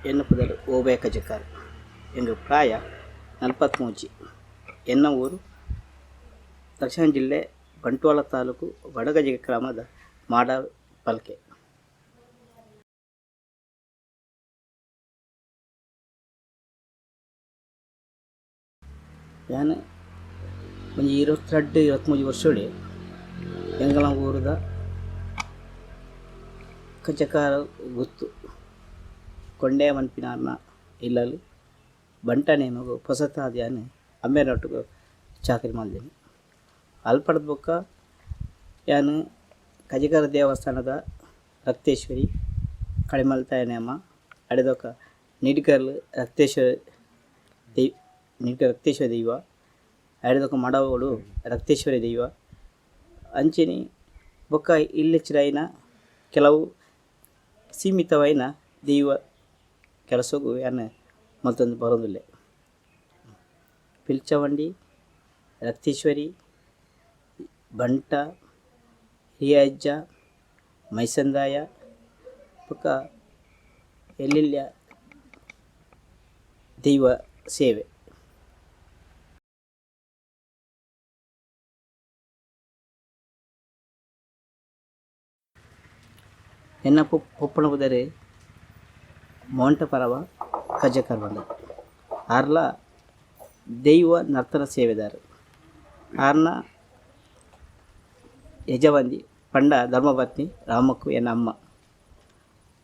ಎನ್ನ ಪುದರ್ ಓಬಯ್ಯ ಕಜೆಕಾರ್. ಎಂಕ್ ಪ್ರಾಯ 43. ಎನ್ನ ಊರು ದಕ್ಷಿಣ ಜಿಲ್ಲೆ ಬಂಟ್ವಾಳ ತಾಲೂಕು ಬಡಗಜಿಗೆ ಗ್ರಾಮದ ಮಾಡ ಪಲ್ಕೆ. ಯಾನ್ ಒಂಜಿ 22 23 ವರ್ಷೊಡೆ ಎಂಕಲ್ನ ಊರುದ ಕಜೆಕಾರ ಗುತ್ತು ಕೊಂಡೆ ಮನ್ಪಿನಾರ್ನ ಇಲ್ಲಲ್ ಬಂಟ ನೇಮಗು ಪೊಸತಾದ್ ಯಾನ್ ಅಮ್ಮೆರ್ನೊಟ್ಟುಗು ಚಾಕರಿ ಮಲ್ದಿನಿ. ಅಲ್ಪಡ್ದ್ ಬೊಕ್ಕ ಯಾನ್ ಕಜೆಕಾರ ದೇವಸ್ಥಾನದ ರಕ್ತೇಶ್ವರಿ ಕಡಿಮಲ್ತಾಯ ನೇಮ ಅಡೆದೊಕ್ಕ ನಿಡ್ಕಲ್ ರಕ್ತೇಶ್ವರಿ ದೈ ನಿಡ್ಕ ರಕ್ತೇಶ್ವರಿ ದೈವ ಅಡೆದೊಕ್ಕ ಮಡವೋಡು ರಕ್ತೇಶ್ವರಿ ದೈವ ಅಂಚನೆ ಬೊಕ್ಕ ಇಲ್ಲೆಚ್ಚಿರಾಯಿನ ಕೆಲವು ಸೀಮಿತವಾಯಿನ ದೈವ ಕೆಲಸಗು ಯಾನ್ ಮಲ್ತೊಂದು ಬರೊಂದುಲ್ಲೆ. ಪಿಲ್ಚವಂಡಿ, ರಕ್ತೇಶ್ವರಿ, ಬಂಟ, ಹಿರಿಯಜ್ಜ, ಮೈಸಂದಾಯ ಬೊಕ್ಕ ಎಲ್ಲೆಲ್ಲ್ಯ ದೈವ ಸೇವೆ. ಎನ್ನ ಪೊಪ್ಪನ ಪುದರ್ ಮೋಂಟ ಪರವ ಕಜಕರ್ ಬಂದ ಆರ್ಲ ದೈವ ನರ್ತನ ಸೇವೆದಾರ್. ಆರ್ನ ಯಜಮಾಂದಿ ಪಂಡ ಧರ್ಮಪತ್ನಿ ರಾಮಕ್ಕು ಎನ್ನ ಅಮ್ಮ.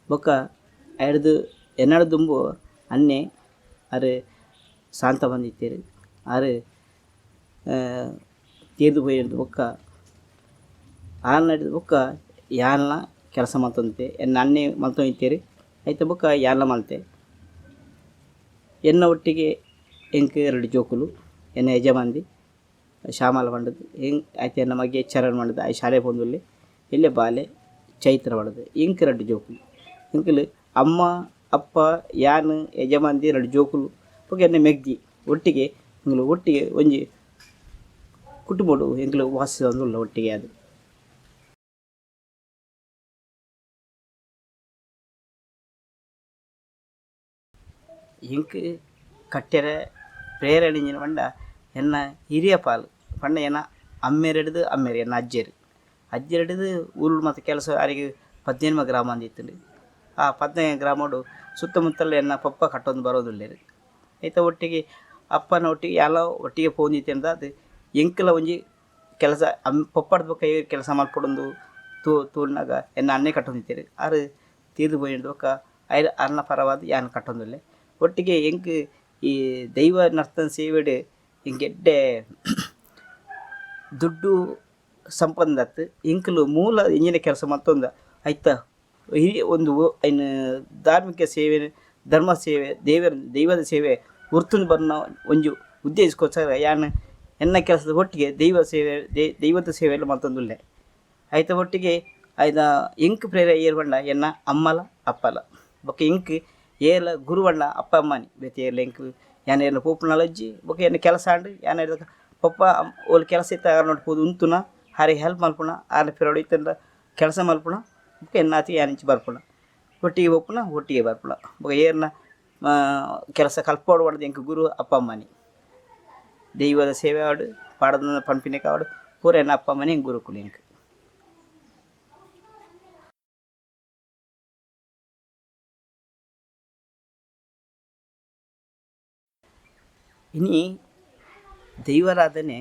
ಬೊಕ್ಕ ಐಡ್ದ್ ಎನ್ನಡ ದುಂಬು ಅಣ್ಣೆ ಆರ್ ಶಾಂತ ಬಂದಿತ್ತೆರ್. ಆರ್ ತೀರ್ದ್ ಪೋಯಿನೆಡ್ದ್ ಬೊಕ್ಕ ಆರ್ನ ಬೊಕ್ಕ ಯಾನ್ಲ ಕೆಲಸ ಮಲ್ತೊಂದಿತ್ತೆ. ಎನ್ನ ಅಣ್ಣೆ ಮಲ್ತೊಂದಿತ್ತೆರ್. ಐತ ಬೊಕ್ಕ ಯಾನ್ಲ ಮಲ್ತೆ. ಎನ್ನ ಒಟ್ಟಿಗೆ ಎಂಕ್ ರಡ್ಡ್ ಜೋಕುಲು. ಎನ್ನ ಯಜಮಾಂದಿ ಶ್ಯಾಮಲ ಪಂಡ್ದ್ ಐತೆ ಎನ್ನ ಮಗೆ ಚರಣ್ ಪಂಡ್ದ್ ಆಯೆ ಶಾಲೆ ಪೋವೊಂದುಲ್ಲೆ. ಎಲ್ಲೆ ಬಾಲೆ ಚೈತ್ರ ಪಂಡ್ದ್ ಎಂಕ್ ರಡ್ಡ್ ಜೋಕುಲು. ಎಂಕುಲು ಅಮ್ಮ ಅಪ್ಪ ಯಾನ್ ಯಜಮಾಂದಿ ರಡ್ಡ್ ಜೋಕುಲು ಬೊಕ ಎನ್ನ ಮೆಗ್ದಿ ಒಟ್ಟಿಗೆ ಎಂಕುಲು ಒಟ್ಟಿಗೆ ಒಂಜಿ ಕುಟುಂಬೊಡು ಎಂಕುಲು ವಾಸಿಸೊಂದುಲ್ಲ ಒಟ್ಟಿಗೆ ಆದ್. ಎಂಕ್ ಕಟ್ಟೆರೆ ಪ್ರೇರಣೆ ಎಂಚಿನ ಪಂಡ ಎನ್ನ ಹಿರಿಯ ಪಾಲ್ ಪಂಡ ಎನ್ನ ಅಮ್ಮೆರೆಡ್ದ್ ಅಮ್ಮೆರ್ ಎನ್ನ ಅಜ್ಜೆರ್ ಅಜ್ಜೆರೆಡ್ದ್ ಊರುಡು ಮಾತ ಕೆಲಸ ಅರೆಗ್ 15 ಗ್ರಾಮ ಅಂದ್ ಇತ್ತ್ಂಡ್. ಆ 15 ಗ್ರಾಮೊಡು ಸುತ್ತಮುತ್ತಲ ಎನ್ನ ಪೊಪ್ಪ ಕಟ್ಟೊಂದು ಬರೋದುಲ್ಲೆರ್. ಐತ ಒಟ್ಟಿಗೆ ಅಪ್ಪನ ಒಟ್ಟಿಗೆ ಯಾನ್ಲ ಒಟ್ಟಿಗೆ ಪೋವೊಂದಿತ್ತೆಂದಾದ್ ಎಂಕ್ಲ ಒಂಜಿ ಕೆಲಸ ಪೊಪ್ಪಡ್ದ್ ಬೊಕ್ಕ ಏರ್ ಕೆಲಸ ಮಲ್ಪೊಡುಂದು ತೂನಗ ಎನ್ನ ಅಣ್ಣೆ ಕಟ್ಟೊಂದಿತ್ತೆರ್. ಆರ್ ತೀರ್ದ್ ಪೋಯಿನೆಡ್ದ್ ಬೊಕ್ಕ ಐರ್ ಅರ್ನ ಪರವಾದ್ ಯಾನ್ ಕಟ್ಟೊಂದುಲ್ಲೆ. ಒಟ್ಟಿಗೆ ಎಂಕ್ ಈ ದೈವ ನರ್ತನ ಸೇವೆಡ್ ಎಂಕ್ ಎಡ್ಡೆ ದುಡ್ಡು ಸಂಪಂದತ್ ಎಂಕುಲು ಮೂಲ ಎಂಚಿನ ಕೆಲಸ ಮಲ್ತೊಂದ ಐತ ಈ ಒಂದು ಐನ್ ಧಾರ್ಮಿಕ ಸೇವೆ, ಧರ್ಮ ಸೇವೆ, ದೇವರ ದೈವದ ಸೇವೆ ಉರ್ತುಂದು ಬರ್ನ ಒಂಜಿ ಉದ್ದೇಶಕ್ಕೋಸ್ಕರ ಯಾನ್ ಎನ್ನ ಕೆಲಸದ ಒಟ್ಟಿಗೆ ದೈವ ಸೇವೆ ದೈವದ ಸೇವೆಲ್ಲ ಮಲ್ತೊಂದುಲ್ಲೆ. ಐತ ಒಟ್ಟಿಗೆ ಐನ ಎಂಕ್ ಪ್ರೇರ ಏರ್ ಪಂಡ ಎನ್ನ ಅಮ್ಮಲ ಅಪ್ಪಲ. ಬೊಕ್ಕ ಎಂಕ್ ಏರ್ಲ ಗುರುವಣ್ಣ ಅಪ್ಪ ಅಮ್ಮನಿ ಬೇತೆ ಏರ್ಲ ಎಂಕ್ ಯಾನ್ ಏರ್ನ ಪೋಪುನಲಜ್ಜಿ. ಬೊಕ್ಕ ಎನ್ನ ಕೆಲಸ ಆಂಡ್ ಯಾನ್ ಪೊಪ್ಪ ಓಲು ಕೆಲಸ ಇತ್ತ ಆರ್ನೊಟ್ಟು ಪೋದು ಉಂತುನ, ಆರೆಗ್ ಹೆಲ್ಪ್ ಮಲ್ಪುನ, ಆರ್ನ ಪಿರವುಡು ಇತ್ತುಂಡ ಕೆಲಸ ಮಲ್ಪುನ. ಬೊಕ್ಕ ಎನ್ನಾತಿ ಯಾನ್ ಇಂಚ ಬರ್ಪುನ, ಒಟ್ಟಿಗೆ ಪೋಪುನ, ಒಟ್ಟಿಗೆ ಬರ್ಪುನ. ಬೊಕ್ಕ ಏರ್ನ ಕೆಲಸ ಕಲ್ಪೊಡು ಪಂಡ್ದ್ ಎಂಕ್ ಗುರು ಅಪ್ಪ ಅಮ್ಮನಿ. ದೈವದ ಸೇವೆ ಆವಡ್, ಪಾಡ್ದನ ಪನ್ಪಿನಕ ಆವಡ್, ಪೂರ ಎನ್ನ ಅಪ್ಪ ಅಮ್ಮನೇ ಗುರುಕುಲು ಎಂಕ್. ಇನಿ ದೈವಾರಾಧನೆ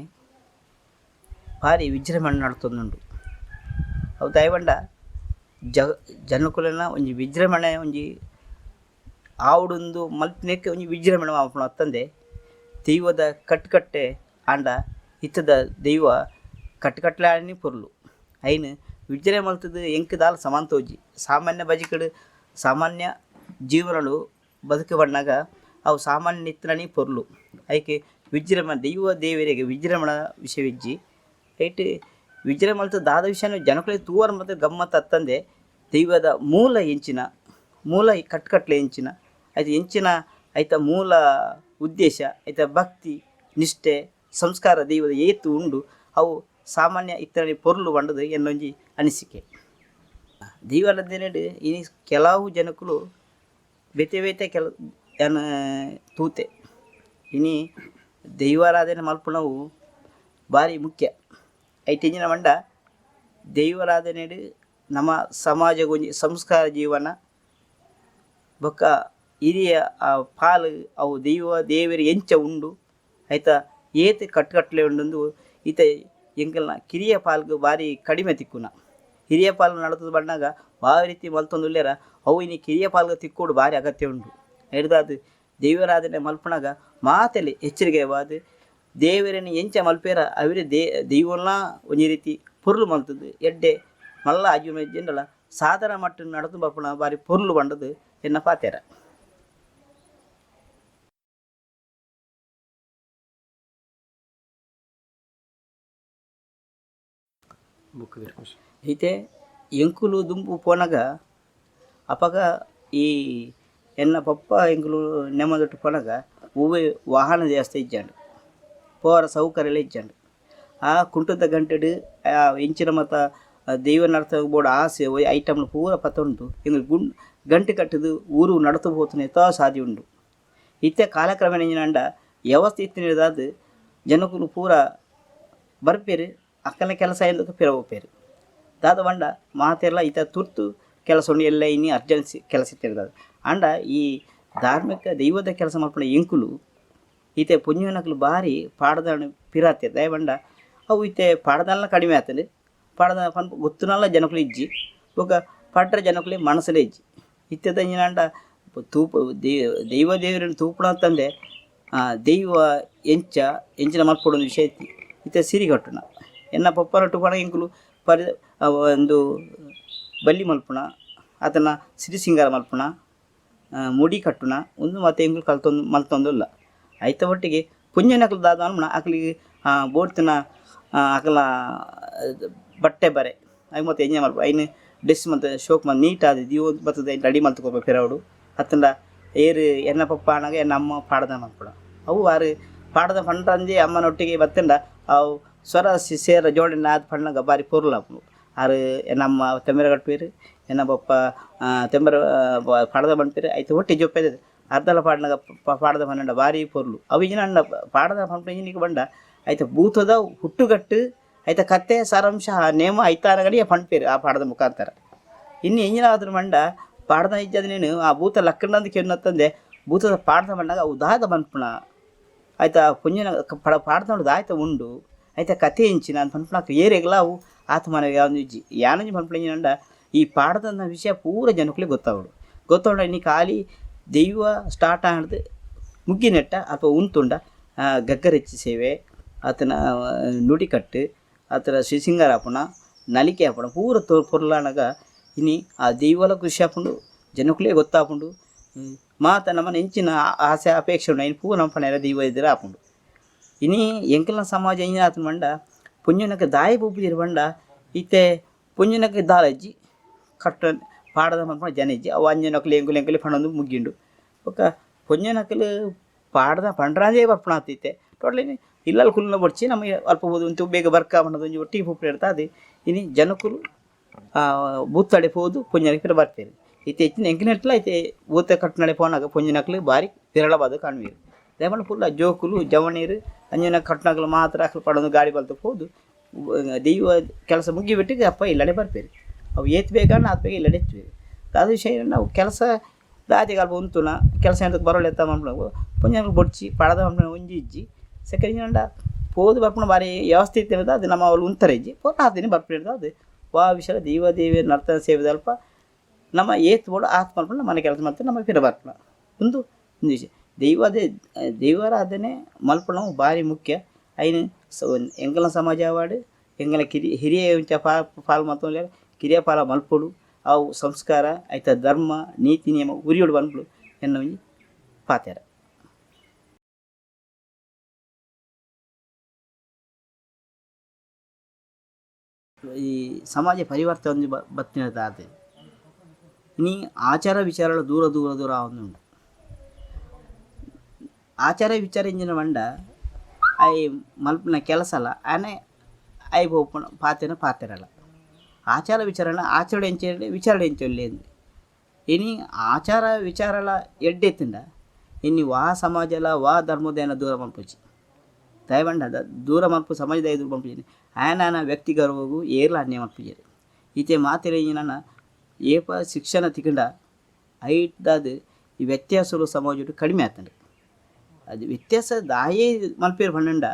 ಬಾರಿ ವಿಜೃಂಭಣೆ ನಡತೊಂದುಂಡು. ಅವು ದಾಯೆ ಪಂಡ ಜನಕುಲೆನ ಒಂಜಿ ವಿಜೃಂಭಣೆ ಒಂಜಿ ಆವೊಡುಂದು ಮಲ್ತಿನೆಕ್ ಒಂಜಿ ವಿಜೃಂಭಣೆ ಮಲ್ಪುನ ಅತ್ತಂದೆ ದೈವದ ಕಟ್ಟುಕಟ್ಟೆ ಆಂಡ ಇತ್ತದ ದೈವ ಕಟ್ಟುಕಟ್ಲೆ ಆಯಿನಿ ಪೊರ್ಲು. ಐನ್ ವಿಜೃಂಭಣೆ ಮಲ್ತುದು ಎಂಕ್ ದಾಲ ಸಮಾನ ತೋಜಿ. ಸಾಮಾನ್ಯ ಬಜಿಕಡ್ ಸಾಮಾನ್ಯ ಜೀವನಡು ಬದುಕು ಬನ್ನಗ ಅವು ಸಾಮಾನ್ಯ ಇತ್ತಿನನೇ ಪೊರ್ಲು. ಐಕ್ ವಿಜೃಂಭಣೆ ದೈವ ದೇವೆರೆಗ್ ವಿಜೃಂಭಣೆ ವಿಷಯ ಇಜ್ಜಿ. ಐಟ್ ವಿಜೃಂಭಣೆ ಮಲ್ತ್ ದಾದ ವಿಷಯನ ಜನಕುಲೆಗ್ ತೂವರೆ ಮಾತ್ರ ಗಮ್ಮತ್ ಅತ್ತಂದೆ ದೈವದ ಮೂಲ ಎಂಚಿನ, ಮೂಲ ಕಟ್ಟುಕಟ್ಲೆ ಎಂಚಿನ, ಐತ ಎಂಚಿನ ಐತ ಮೂಲ ಉದ್ದೇಶ, ಐತ ಭಕ್ತಿ ನಿಷ್ಠೆ ಸಂಸ್ಕಾರ ದೈವದ ಏತ್ ಉಂಡು ಅವು ಸಾಮಾನ್ಯ ಇತ್ತನೆ ಪೊರ್ಲು ಪಂಡುದು ಎನ್ನೊಂಜಿ ಅನಿಸಿಕೆ. ದೈವಾರಾಧನೆಡ್ ಇನಿ ಕೆಲವು ಜನಕುಲು ಬೇತೆ ಬೇತೆ ಕೆಲ ಯಾನ್ ತೂತೆ. ಇನಿ ದೈವಾರಾಧನೆ ಮಲ್ಪುನವು ಬಾರಿ ಮುಖ್ಯ. ಐಟ್ ಎಂಚಿನ ಪಂಡ ದೈವಾರಾಧನೆಡ್ ನಮ ಸಮಾಜಗ್ ಒಂಜಿ ಸಂಸ್ಕಾರ ಜೀವನ ಬೊಕ್ಕ ಹಿರಿಯ ಆ ಪಾಲ್ ಅವು ದೈವ ದೇವೆರ್ ಎಂಚ ಉಂಡು ಐತ ಏತ್ ಕಟ್ಟು ಕಟ್ಲೆ ಉಂಡುಂದು ಇತ್ತೆ ಎಂಕಲ್ನ ಕಿರಿಯ ಪಾಲ್ಗ್ ಬಾರಿ ಕಡಿಮೆ ತಿಕ್ಕುನ. ಹಿರಿಯ ಪಾಲ್ ನಡತುದು ಬನ್ನಗ ವಾ ರೀತಿ ಮಲ್ತೊಂದುಲ್ಲೆರ ಅವು ಇನಿ ಕಿರಿಯ ಪಾಲ್ಗ್ ತಿಕ್ಕೊಡು ಬಾರಿ ಅಗತ್ಯ ಉಂಡು. ಐಡ್ದಾದ್ ದೈವಾರಾಧನೆ ಮಲ್ಪುನಗ ಮಾತೆಲೆ ಎಚ್ಚರಿಕೆ ಆದ್ ದೇವೆರೆನ್ ಎಂಚ ಮಲ್ಪೆರ ಅವೆರೆ ದೈವೊಲ ಒಂಜಿ ರೀತಿ ಪೊರ್ಲು ಮಲ್ತುದು ಎಡ್ಡೆ ಮಲ್ಲ ಆಜುನ ಇಜ್ಜಿಂಡಲ ಸಾಧಾರಣ ಮಟ್ಟ ನಡತು ಬರ್ಪುನ ಬಾರಿ ಪೊರ್ಲು ಪಂಡುದು ಎನ್ನ ಪಾತೆರ. ಇತ್ತೆ ಎಂಕುಲು ದುಂಬು ಪೋನಗ ಅಪಗ ಈ ಎನ್ನ ಪಪ್ಪ ಎಂಕುಲು ನೆಮ್ಮದೊಟ್ಟು ಪೋನಗ ಒವ್ವೆ ವಾಹನ ವ್ಯವಸ್ಥೆ ಇಜ್ಜಂಡ್, ಪೋರ ಸೌಕರ್ಯಲ ಇಜ್ಜಂಡ್. ಆ ಕುಂಟದ ಗಂಟೆಡ್ ಆ ಎಂಚಿನ ಮಾತ ದೈವ ನಡತ ಬೋಡು ಆಸೆ ಐಟಮ್ನ ಪೂರ ಪತ್ತೊಂಡು ಎಂಕುಲು ಗುಂಡು ಗಂಟೆ ಕಟ್ಟುದು ಊರು ನಡತು ಪೋತುನ ಎತ್ತ ಸಾದಿ ಉಂಡು. ಇತ್ತೆ ಕಾಲಕ್ರಮೇಣ ಎಂಚಿನ ವ್ಯವಸ್ಥೆ ಇತ್ತಿನದಾದ್ ಜನಕುಲು ಪೂರ ಬರ್ಪೆರ್, ಅಕ್ಕನ ಕೆಲಸ ಆಯ್ದಕ್ಕೆ ಪಿರ ಪೋಪೆರ್. ದಾದ ಪಂಡ ಮಾತೆರ್ಲ ಇತ್ತೆ ತುರ್ತು ಕೆಲಸ ಉಂಡು, ಎಲ್ಲ ಇನಿ ಅರ್ಜೆನ್ಸಿ ಕೆಲಸ ಇತ್ತಿರ್ತದೆ. ಆಂಡ ಈ ಧಾರ್ಮಿಕ ದೈವದ ಕೆಲಸ ಮಲ್ಪುನ ಎಂಕುಲು ಇತ್ತೆ ಪೊಂಜೋನಕುಲು ಬಾರಿ ಪಾಡ್ದನ ಪಿರಾತೆರ್. ದಾಯೆ ಪಂಡ ಅವು ಇತ್ತೆ ಪಾಡ್ದನಲ ಕಡಿಮೆ ಆತುಂಡು, ಪಾಡ್ದನ ಪನ್ಪ ಗೊತ್ತುನಲ ಜನಕುಲು ಇಜ್ಜಿ, ಬೊಕ ಪಡ್ರೆ ಜನಕುಲೆ ಮನಸ್ಸುಲೇ ಇಜ್ಜಿ. ಇತ್ತೆದ ಎಂಚಿನ ತೂಪ ದೈವ ದೇವೆರೆನ್ ತೂಪುನ ಅತ್ತಂದೆ ದೈವ ಎಂಚ ಎಂಚಿನ ಮಲ್ಪೊಡು ವಿಷಯ ಇತ್ತಿ. ಇತ್ತೆ ಸಿರಿ ಕಟ್ಟುನ ಎನ್ನ ಪಪ್ಪನೊಟ್ಟು ಪೋನಗ ಎಂಕುಲು ಪರಿ ಒಂದು ಬಲ್ಲಿ ಮಲ್ಪುನ ಆತನ ಸಿರಿ ಸಿಂಗಾರ ಮಲ್ಪುನ ಮುಡಿ ಕಟ್ಟುನ ಉಂದು ಮಾತ ಎಂಕುಲು ಕಲ್ತೊಂದು ಮಲ್ತೊಂದುಲ್ಲ. ಐತ ಒಟ್ಟಿಗೆ ಪುಂಜನಕುಲು ದಾದ ಮಲ್ಪುನ ಅಕ್ಲೆಗ್ ಬೋಡ್ತಿನ ಅಕಲ್ನ ಬಟ್ಟೆ ಬರೆ ಅವು ಮಾತ ಎಂಜಾಯ್ ಮಲ್ಪು ಐನ್ ಡ್ರೆಸ್ ಮಲ್ತ್ ಶೋಕ್ ಮಲ್ತ್ ನೀಟಾದ್ ದೀವೊಂದು ಬತ್ತುದು ಐನ್ ರೆಡಿ ಮಲ್ತ್ ಕೊರ್ಪ ಪಿರವುಡು. ಅತ್ತುಂಡ ಏರ್ ಎನ್ನ ಪಪ್ಪ ಆನಗ ಎನ್ನ ಅಮ್ಮ ಪಾಡ್ದನ ಮಲ್ಪುನ ಅವು ಆರ್ ಪಾಡ್ದ ಪಂಡ್ರಂದೆ ಅಮ್ಮನೊಟ್ಟಿಗೆ ಬತ್ತುಂಡ ಅವು ಸ್ವರ ಸೇರ ಜೋಡಣೆ ಆದ್ ಪನ್ನಗ ಬಾರಿ ಪೊರ್ಲಾಪುಂಡು. ಆರ್ ಎನ್ನ ಅಮ್ಮ ತೆಂಬರೆ ಕಟ್ಟುವೆರ್, ಎನ್ನ ಬೊಪ್ಪ ತೆಂಬರೆ ಪಾಡ್ದ ಪನ್ಪೆರ್. ಐತ ಒಟ್ಟಿಗೆ ಜೋಪೆದ ಅರ್ಧಲ ಪಾಡ್ನಗ ಪಾಡ್ದ ಪನ್ನಂಡ ಬಾರಿ ಪೊರ್ಲು. ಅವು ಇಜಿನಂಡ ಪಾಡ್ದ ಪನ್ಪುನ ಇಂಜಿನಿಗೆ ಪಂಡ ಐತ ಭೂತದ ಹುಟ್ಟುಗಟ್ಟು ಐತ ಕತೆ ಸಾರಾಂಶ ನೇಮ ಐತಾನಗಡಿಯ ಪನ್ಪೆರ್ ಆ ಪಾಡ್ದ ಮುಖಾಂತರ. ಇನ್ನು ಎಂಜಿನ ಆದ್ರ ಪಂಡ ಪಾಡ್ದ ಇಜ್ಜಾದ್ ಆ ಭೂತ ಲಕ್ಕಂಡಂದು ಕೆನ್ನತ್ತಂದೆ ಭೂತದ ಪಾಡ್ದ ಪಂಡಾಗ ಅವು ದಾದ ಪನ್ಪುನ ಆಯ್ತ ಪುಂಜನ ಪಾಡ್ದನೋಡು ದಾಯ್ತ ಉಂಡು ಐತ ಕತೆ ಎಂಚಿನ ಅಂತ ಪನ್ಪುನ ಏರೆಗ್ಲ ಅವು ಆತ್ಮನಗೆ ಯಾವೊಂದು ಇಜ್ಜಿ. ಯಾನೊಂಜಿ ಪನ್ಪುನ ಎಂಚಿನಂಡ ಈ ಪಾಡ್ದನ ವಿಷಯ ಪೂರ ಜನಕುಲೆಗ್ ಗೊತ್ತಾವೊಡು. ಗೊತ್ತಾವೊಂಡ ಇನಿ ಖಾಲಿ ದೈವ ಸ್ಟಾರ್ಟ್ ಆಂಡ್ದ್ ಮುಗ್ಗಿನೆಟ್ಟ ಅಲ್ಪ ಉಂತುಂಡ ಗಗ್ಗರಚ್ಚಿ ಸೇವೆ ಆತನ ನುಡಿಕಟ್ಟು ಆತನ ಶ್ರೀಸಿಂಗಾರ ಆಪುನ ನಲಿಕೆ ಆಪುನ ಪೂರ ಪೊರ್ಲಾನಗ ಇನಿ ಆ ದೈವಲ ಖುಷಿ ಆಪುಂಡು, ಜನಕುಲೇ ಗೊತ್ತಾಪುಂಡು. ಮಾತ ನಮನ ಎಂಚಿನ ಆಸೆ ಅಪೇಕ್ಷೆ ಉಂಡು ಐನ್ ಪೂರ ನಮ ಪನೆರೆ ದೈವ ಎದುರು ಆಪುಂಡು. ಇನಿ ಎಂಕಲ್ನ ಸಮಾಜ ಎಂಚಿನ ಆತುಂಡು ಪಂಡ ಪೊಂಜೋನಕ್ ದಾಯೆ ಪೋಪುಜೆರ್ ಪಂಡ ಇತ್ತೆ ಪೊಂಜೋನಕ್ ದಾಲ ಇಜ್ಜಿ ಕಟ್ಟ ಪಾಡ್ದ ಮನ್ಪುನ ಜನ ಇಜ್ಜಿ. ಅವು ಅಂಜನಕುಲು ಎಂಕುಲು ಎಂಕುಲು ಪಂಡೊಂದು ಮುಗ್ಗಿಂಡು. ಬೊಕ್ಕ ಪೊಂಜೋನಕುಲು ಪಾಡ್ದ ಪಂಡ್ರಾಂದೇ ಬರ್ಪುನ ಇತ್ತೆ ಟೋಟ್ಲಿ ಇಲ್ಲಲ್ ಕುಲ್ಲುನ ಬೊಡ್ಚಿ ನಮ ಅಲ್ಪ ಪೋದು ಉಂತು ಬೇಗ ಬರ್ಕ ಪಂಡೊಂದು ಒಂಜಿ ಒಟ್ಟಿಗೆ ಪೋಪುನ ಅದು ಇನಿ ಜನಕುಲು ಬೂತಡೆ ಪೋದು ಪೊಂಜನಕ್ ಪಿರ ಬರ್ಪೆರ್. ಇತ್ತೆ ಹೆಚ್ಚಿನ ಎಂಕಲ್ನೆಟ್ಲ ಇತ್ತೆ ಬೂತ ಕಟ್ಟುನಡೆ ಪೋನಗ ಪೊಂಜನಕುಲು ಬಾರಿ ವಿರಳವಾದ್ ಕಾಣುವೆರ್. ದಾಯೆ ಪಂಡ ಫುಲ್ ಜೋಕುಲು ಜವನೆರ್ ಅಂಚಿನ ಕಟ್ಟುನಕುಲು ಮಾತ್ರ ಅಕುಲು ಪಡೊಂದು ಗಾಡಿ ಬಲ್ತ್ ಪೋದು ದೈವ ಕೆಲಸ ಮುಗ್ಗಿ ಬಿಟ್ಟಿಗೆ ಅಪ್ಪ ಇಲ್ಲಡೆ ಬರ್ಪೆರ್. ಅವು ಏತ್ ಬೇಗ ಆಂಡ ಆತ್ ಬೇಗ ಇಲ್ಲಡೆ ಎತ್ತುವೆರ್. ದಾದ ವಿಷಯ ನಾವು ಕೆಲಸ ದಾದೆಗ್ ಅಲ್ಪ ಉಂತುನ ಕೆಲಸ ಎಂತಕ್ ಬರೊಲೆತ್ತ ಮನ್ಪುನವು ಪೊಂಜನಕುಲು ಬೊಡ್ಚಿ ಪಾಡ್ದ ಮನ್ಪುನ ಒಂಜಿ ಇಜ್ಜಿ. ಸೆಕೆಂಡ್ ಪಂಡ ಪೋದು ಬರ್ಪುನ ಬಾರಿ ವ್ಯವಸ್ಥೆ ಇತ್ತಿನದ ಅದು ನಮ್ಮ ಅವ್ಲು ಉಂತರೆ ಇಜ್ಜಿ ಪೋದು ಆತಿನ ಬರ್ಪುನ ಅದು ವಾ ವಿಷಯ ದೈವ ದೇವಿಯರ ನರ್ತನ ಸೇವೆದಲ್ಪ ನಮ್ಮ ಏತ್ ಬೋಡು ಆತ್ ಮನ್ಪುನ ಮನೆ ಕೆಲಸ ಮಲ್ತ್ ನಮ್ಮ ಪಿರ ಬರ್ಪುನ ಉಂದು ಒಂದು ವಿಷಯ. ದೈವದೇ ದೈವಾರಾಧನೆ ಮಲ್ಪುನವು ಬಾರಿ ಮುಖ್ಯ. ಐನ್ ಎಂಕಲ್ನ ಸಮಾಜ ಆವಡ್ ಎಂಕಲ್ನ ಹಿರಿಯ ಇಂಚ ಪಾಲ್ ಮಲ್ತೊಂದುಲ್ಲೆರ್ ಕಿರಿಯ ಪಾಲ ಮಲ್ಪೊಡು. ಅವು ಸಂಸ್ಕಾರ ಐತ ಧರ್ಮ ನೀತಿ ನಿಯಮ ಉರಿಯೊಡು ಪನ್ಪುಂಡು ಎನ್ನ ಒಂಜಿ ಪಾತೆರ. ಈ ಸಮಾಜ ಪರಿವರ್ತನೆ ಒಂಜಿ ಬತ್ತಿನದಾದ್ ಇನಿ ಆಚಾರ ವಿಚಾರಲು ದೂರ ದೂರ ದೂರ ಆವೊಂದುಂಡು. ಆಚಾರ ವಿಚಾರ ಎಂಚಿನ ಪಂಡ ಆಯೆ ಮಲ್ಪುನ ಕೆಲಸಲ ಆನೆ ಆಯೆ ಪೋಪುನ ಪಾತೆರ ಪಾತೆರಲ ಆಚಾರ ವಿಚಾರನ ಆಚರಣೆ ಎಂಚ ವಿಚಾರಣೆ ಎಂಚ ಉಲ್ಲೆ. ಇನಿ ಆಚಾರ ವಿಚಾರಲ ಎಡ್ಡೆ ಇತ್ತಿಂಡ ಇನಿ ವಾ ಸಮಾಜಲ ವಾ ಧರ್ಮದ ದೂರ ಮಲ್ಪೊಚಿ ದಯವಂಡ ದೂರ ಮಲ್ಪು ಸಮಾಜದ ದೂರ ಮಲ್ಪುಜಿ ಆಯನ ವ್ಯಕ್ತಿ ಗೌರವಗು ಏರ್ಲ ಅನ್ಯಾಯ ಮಲ್ಪುಜೆರ್ ಈತೆ ಮಾತೆರ ನನ ಏಪ ಶಿಕ್ಷಣ ತಿಕ್ಕಂಡ ಐಟ್ದಾದ್ ಈ ವ್ಯತ್ಯಾಸಲು ಸಮಾಜಡ್ ಕಡಿಮೆ ಆತಂಡ್ ಅದು ವ್ಯತ್ಯಾಸ ದಾಯೆ ಮಲ್ಪೆರ್ ಪಂಡ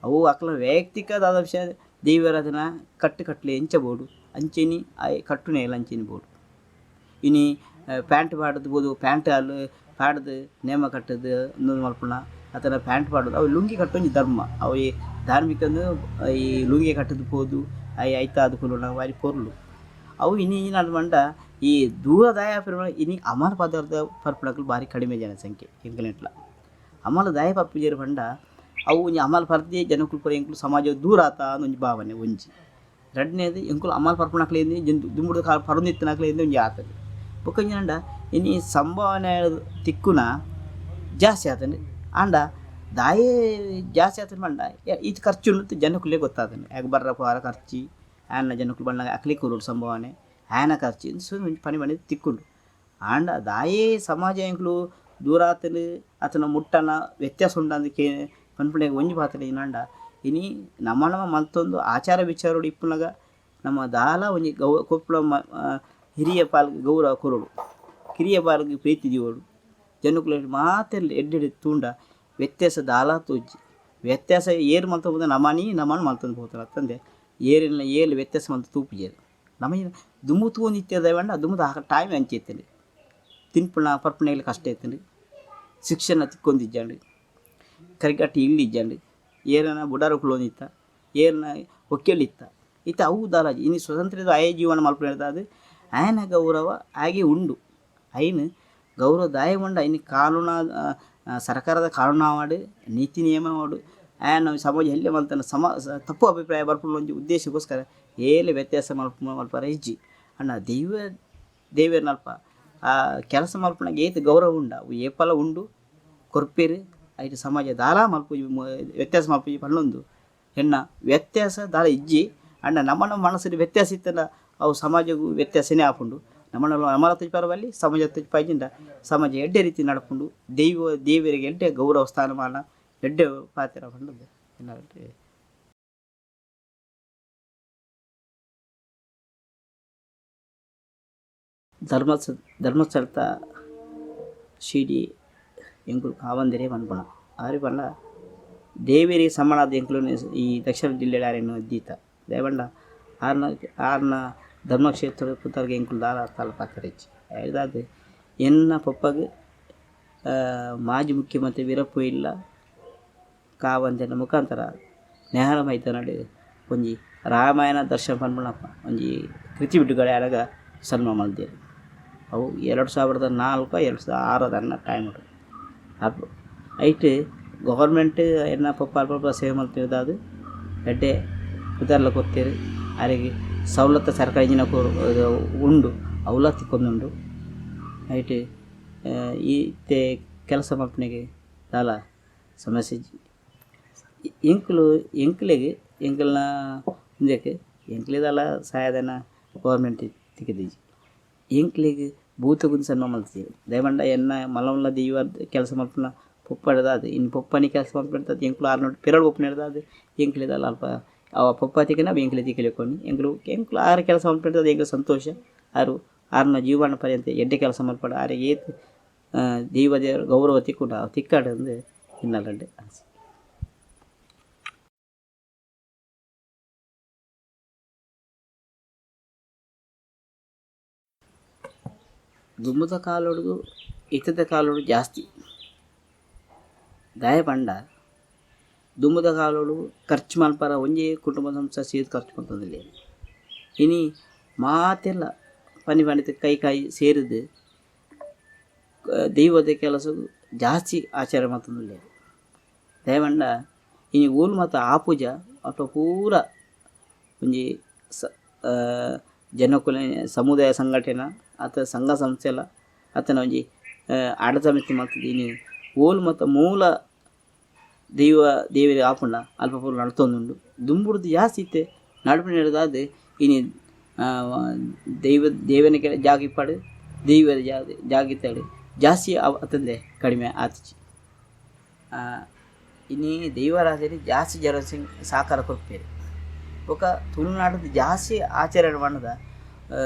ಅವು ಅಕ್ಲ ವೈಯಕ್ತಿಕ ದಾದ ವಿಷಯ ದೈವರಾಧನ ಕಟ್ಟು ಕಟ್ಲೆ ಎಂಚ ಬೋಡು ಅಂಚೆನಿ ಆಯೆ ಕಟ್ಟುನೇಲ ಅಂಚೆನಿ ಬೋಡು ಇನಿ ಪ್ಯಾಂಟ್ ಪಾಡ್ದು ಬೋದು ಪ್ಯಾಂಟ್ ಅಲ್ ಪಾಡ್ದು ನೇಮ ಕಟ್ಟುದು ಉಂದೊಂದು ಮಲ್ಪುನ ಅತ್ತಂಡ ಪ್ಯಾಂಟ್ ಪಾಡುದು ಅವು ಲುಂಗಿ ಕಟ್ಟೊಂಜಿ ಧರ್ಮ ಅವು ಈ ಧಾರ್ಮಿಕ ಈ ಲುಂಗಿ ಕಟ್ಟುದು ಪೋದು ಅಯ್ ಐತಾದ್ ಕುಲ್ಲುನ ಬಾರಿ ಪೊರ್ಲು ಅವು ಇನಿ ಇಂಚಿನ ಪಂಡ ಈ ದೂರ ದಾಯ ಇನಿ ಅಮಲ್ ಪದಾರ್ಥ ಪರ್ಪುನಕುಲು ಬಾರಿ ಕಡಿಮೆ ಜನಸಂಖ್ಯೆ ಎಂಕಲ್ನೆಟ್ಲ ಅಮಲ್ ದಾಯ ಪರ್ಪುಜೆರ್ ಪಂಡ ಅವು ಒಂಜಿ ಅಮಲ್ ಪರ್ದೆ ಜನಕುಲು ಪೂರ ಎಂಕುಲು ಸಮಾಜ ದೂರ ಆತ ಒಂಜಿ ಭಾವನೆ ಒಂಜಿ ರಡ್ಡನೇದು ಎಂಕುಲು ಅಮಲ್ ಪರ್ಪುನಕ್ಲೆ ದುಂಬುಡು ಪರೊಂದಿತ್ತಿನಕ್ಲೆ ಒಂಜಿ ಆತಂಡ್ ಬೊಕ್ಕ ಒಂಜಿ ಇನಿ ಸಂಭಾವನೆ ತಿಕ್ಕುನ ಜಾಸ್ತಿ ಆತಂಡ್ ಆಂಡ ದಾಯೆ ಜಾಸ್ತಿ ಆತಂಡ್ ಪಂಡ ಈತ್ ಖರ್ಚು ಉಂಡು ಜನಕುಲೇ ಗೊತ್ತಾತಂಡ್ ಯಾಕ್ ಬರ್ರ ಪೋರ ಖರ್ಚಿ ಆಯನ ಜನಕುಲು ಬನ್ನಗ ಅಕ್ಲೆ ಕೊರೊಡು ಸಂಭಾವನೆ ಆಯನ ಖರ್ಚಿ ಸೊ ಒಂಜಿ ಪನಿ ಪನಿ ತಿಕ್ಕುಂಡು ಆಂಡ ದಾಯೆ ಸಮಾಜ ಎಂಕುಲು ದೂರ ಆತಂಡ್ ಅತನ ಮುಟ್ಟನ ವ್ಯತ್ಯಾಸ ಉಂಡಂದ್ ಕೆ ಪನ್ಪುನೆಗ್ ಒಂಜಿ ಪಾತೆರ ಏನಾಂಡ ಇನಿ ನಮ ನಮ ಮಲ್ತೊಂದು ಆಚಾರ ವಿಚಾರಡು ಇಪ್ಪುನಗ ನಮ್ಮ ದಾಲ ಒಂಜಿ ಗೌ ಕೊಪ್ಪಳ ಹಿರಿಯ ಪಾಲ್ಗ್ ಗೌರವ ಕೊರೊಡು ಕಿರಿಯ ಪಾಲ್ಗ್ ಪ್ರೀತಿ ದೀವೊಡು ಜನಕುಲೆಗ್ ಮಾತೆರ್ಲ ಎಡ್ಡೆ ಎಡ್ಡೆ ತೂಂಡ ವ್ಯತ್ಯಾಸ ದಾಲ ತೋಜಿ ವ್ಯತ್ಯಾಸ ಏರ್ ಮಲ್ತೊಂದು ನಮನಿ ನಮನ್ ಮಲ್ತೊಂದು ಪೋತುಂಡು ಅತ್ತಂದೆ ಏರೆನ್ಲ ಏಲ್ ವ್ಯತ್ಯಾಸ ಮಲ್ತ್ ತೂಪುಜೆರ್ ನಮ ದುಂಬು ತೂವೊಂದು ಇತ್ತೆರ್ ಪಂಡ ದುಂಬುದ ಟೈಮ್ ಅಂಚ ಇತ್ತ್ಂಡ್ ತಿನ್ಪುನ ಪರ್ಪುನೆಗ್ಲ ಕಷ್ಟ ಇತ್ತ್ಂಡ್ ಶಿಕ್ಷಣ ತಿಕ್ಕೊಂದಿಜ್ಜಂಡ್ ಕರಿಕಟ್ಟಿ ಇಲ್ಲ್ ಇಜ್ಜಂಡ್ ಏರನ ಬುಡಾರ ಕುಲ್ಲೊಂದಿತ್ತ ಏರ್ನ ಒಕ್ಕೆಲ್ ಇತ್ತ ಇತ್ತೆ ಅವು ದಾಲ ಇನಿ ಸ್ವತಂತ್ರದ ಆಯೆ ಜೀವನ ಮಲ್ಪುನೆರ್ದಾದ್ ಆಯನ ಗೌರವ ಆಗೆ ಉಂಡು ಐನ್ ಗೌರವ ದಾಯೆ ಪಂಡ ಇನಿ ಕಾನೂನ ಸರ್ಕಾರದ ಕಾನೂನು ಆವಡ್ ನೀತಿ ನಿಯಮ ಆವಡ್ ಆಯನ ಸಮಾಜ ಎಲ್ಯ ಮಲ್ತನ ಸಮ ತಪ್ಪು ಅಭಿಪ್ರಾಯ ಬರ್ಪುನ ಒಂಜಿ ಉದ್ದೇಶಕ್ಕೋಸ್ಕರ ಏಲೆ ವ್ಯತ್ಯಾಸ ಮಲ್ಪರೆ ಇಜ್ಜಿ ಆಂಡ ದೈವ ದೇವೆರ್ನಲ್ಪ ಆ ಕೆಲಸ ಮಲ್ಪುನಗ ಏತ್ ಗೌರವ ಉಂಡು ಅವು ಏಪಲ ಉಂಡು ಕೊರ್ಪೆರ್ ಐಟ್ ಸಮಾಜ ದಾಲ ಮಲ್ಪುಜಿ ವ್ಯತ್ಯಾಸ ಮಲ್ಪುಜಿ ಪಂಡೊಂದು ಎನ್ನ ವ್ಯತ್ಯಾಸ ದಾಲ ಇಜ್ಜಿ ಆಂಡ ನಮ್ಮ ನಮ್ಮ ಮನಸ್ಸುಡು ವ್ಯತ್ಯಾಸ ಇತ್ತಂಡ ಅವು ಸಮಾಜಗ್ ವ್ಯತ್ಯಾಸನೇ ಆಪುಂಡು ನಮನ ನಮಲ ತೋಜಿಪಾರ ಸಮಾಜ ತೋಜಿಪಾಯಿಂಡ ಸಮಾಜ ಎಡ್ಡೆ ರೀತಿ ನಡಪುಂಡು ದೈವ ದೇವರಿಗೆ ಎಡ್ಡೆ ಗೌರವ ಸ್ಥಾನಮಾನ ಎಡ್ಡೆ ಪಾತೆರ ಪಂಡುದು ಎನ್ನ ಧರ್ಮಸ್ಥಳತ ಶಿಡಿ ಎಂಕುಲು ಕಾವಂದಿರೇ ಪನ್ಪುನ ಆರ್ ಪಂಡ ದೇವೆರಿಗೆ ಸಮನಾದ ಎಂಕುಲು ಈ ದಕ್ಷಿಣ ಜಿಲ್ಲೆಡ್ ಆರೆನ್ ದೀತ ದಾಯೆ ಪಂಡ ಆರ್ನ ಆರ್ನ ಧರ್ಮಕ್ಷೇತ್ರ ಪುದರ್ಗ್ ಎಂಕುಲು ದಾಲ ದಾಲ ಪಾತೆರ ಇಜ್ಜಿ ಐಡ್ದಾದ್ ಎನ್ನ ಪೊಪ್ಪಗ್ ಮಾಜಿ ಮುಖ್ಯಮಂತ್ರಿ ವೀರಪ್ಪ ಇಲ್ಲ ಕಾವಂದೆರ್ನ ಮುಖಾಂತರ ನೆಹರು ಮೈದಾನಡ್ ಒಂಜಿ ರಾಮಾಯಣ ದರ್ಶನ ಪನ್ಪುನ ಒಂಜಿ ಕೃತಿ ಬಿಡುಗಡೆ ಆನಗ ಸನ್ಮಾನ ಮಲ್ದೆರ್ ಅವು 2004 2006 ಅನ್ನ ಟೈಮ್ ಅಪ್ ಐಟ್ ಗವರ್ಮೆಂಟ್ ಎನ್ನ ಪೊಪ್ಪ ಅಲ್ಪ ಸೇವೆ ಮಲ್ತಿರ್ದಾದ್ ಎಡ್ಡೆ ಪುದರ್ಲ ಕೊರ್ತೆರ್ ಆರೆಗ್ ಸವಲತ್ತು ಸರ್ಕಾರ ಇಂಚಿನ ಉಂಡು ಅವ್ಲ ತಿಕ್ಕೊಂದುಂಡು ಐಟ್ ಇತ್ತೆ ಕೆಲಸ ಮಲ್ಪುನೆಗ್ ದಾಲ ಸಮಸ್ಯೆ ಇಜ್ಜಿ ಎಂಕುಲು ಎಂಕ್ಲೆಗ್ ಎಂಕಲ್ನ ಉಂದೆಕ್ ಎಂಕ್ಲೆ ದಾಲ ಸಹಾಯಧನ ಗವರ್ಮೆಂಟ್ ತಿಕ್ಕಿದಿಜಿ ಎಂಕ್ಲೆಗ್ ಭೂತಗುಂದು ಸನ್ಮಾನ ಮಲ್ತಿಜೆರ್ ದಾಯೆ ಪಂಡ ಎನ್ನ ಮಲ್ಲ ಮಲ್ಲ ದೈವ ಕೆಲಸ ಮಲ್ಪುನ ಪೊಪ್ಪಡ್ದಾದ್ ಇನಿ ಪೊಪ್ಪನಿ ಕೆಲಸ ಮಲ್ಪುನೆಡ್ದಾದ್ ಎಂಕುಲು ಆರ್ನೊಟ್ಟು ಪಿರವು ಪೋಪುನೆಡ್ದಾದ್ ಎಂಕ್ಲೆ ದಾಲ ಅಲ್ಪ ಅವ ಪೊಪ್ಪ ತಿಕ್ಕಿನ ಎಂಕ್ಲೆ ತಿಕ್ಕಲೆಕ್ಕೊನಿ ಎಂಕುಲು ಎಂಕುಲು ಆರ್ ಕೆಲಸ ಮಲ್ಪುನೆಡ್ದಾದ್ ಎಂಕ್ಲೆ ಸಂತೋಷ ಆರು ಆರ್ನ ಜೀವನ ಪರ್ಯಂತ ಎಡ್ಡೆ ಕೆಲಸ ಮಲ್ಪಡ್ ಆರೆಗ್ ಏತ್ ದೈವ ದೇವರ ಗೌರವ ತಿಕ್ಕುಂಡು ಅವು ತಿಕ್ಕಡ್ ಅಂದ್ ಎನ್ನಲಂಡ್ ಅನಿಸಿಕೆ. ದುಂಬುದ ಕಾಲೊಡು ಇತ್ತದ ಕಾಲೊಡು ಜಾಸ್ತಿ ದಾಯೆ ಪಂಡ ದುಂಬುದ ಕಾಲೊಡು ಖರ್ಚು ಮಲ್ಪರ ಒಂಜೇ ಕುಟುಂಬ ಸಂಸ್ಥೆ ಸೇರ್ದ್ ಖರ್ಚು ಮಲ್ತೊಂದುಲ್ಲೆರ್ ಇನಿ ಮಾತೆರ್ಲ ಪನಿ ಪನಿತ ಕೈ ಕೈ ಸೇರ್ದ್ ದೈವದ ಕೆಲಸಗ್ ಜಾಸ್ತಿ ಆಚರಣೆ ಮಲ್ತೊಂದುಲ್ಲೆರ್ ದಾಯೆ ಪಂಡ ಇನಿ ಓಲು ಮಾತ ಆಪುಜ ಅಲ್ಪ ಪೂರ ಒಂಜಿ ಜನಕುಲೆ ಸಮುದಾಯ ಸಂಘಟನೆ ಅತ್ತ ಸಂಘ ಸಂಸ್ಥೆಲ ಅತ್ತನ ಒಂಜಿ ಆಡಳಿತ ಸಮಿತಿ ಮಲ್ತುದು ಇನಿ ಓಲು ಮಾತ ಮೂಲ ದೈವ ದೇವೆರ್ ಆಪುಂಡ ಅಲ್ಪ ಪೂರ ನಡತೊಂದುಂಡು ದುಂಬುಡ್ದು ಜಾಸ್ತಿ ಇತ್ತೆ ನಡಪುನೆಡ್ದಾದ್ ಇನಿ ದೈವ ದೇವೆರ್ನ ಜಾಗ ಇಪ್ಪಡ್ ದೈವದ ಜಾಗಿತ್ತಡು ಜಾಸ್ತಿ ಅತ್ತಂದೆ ಕಡಿಮೆ ಆತಿಜಿ. ಇನಿ ದೈವಾರಾಧನೆ ಜಾಸ್ತಿ ಜನ ಸಹಕಾರ ಕೊರ್ಪೆರ್. ಬೊಕ ತುಳುನಾಡುದ ಜಾಸ್ತಿ ಆಚರಣೆ ಪಂಡ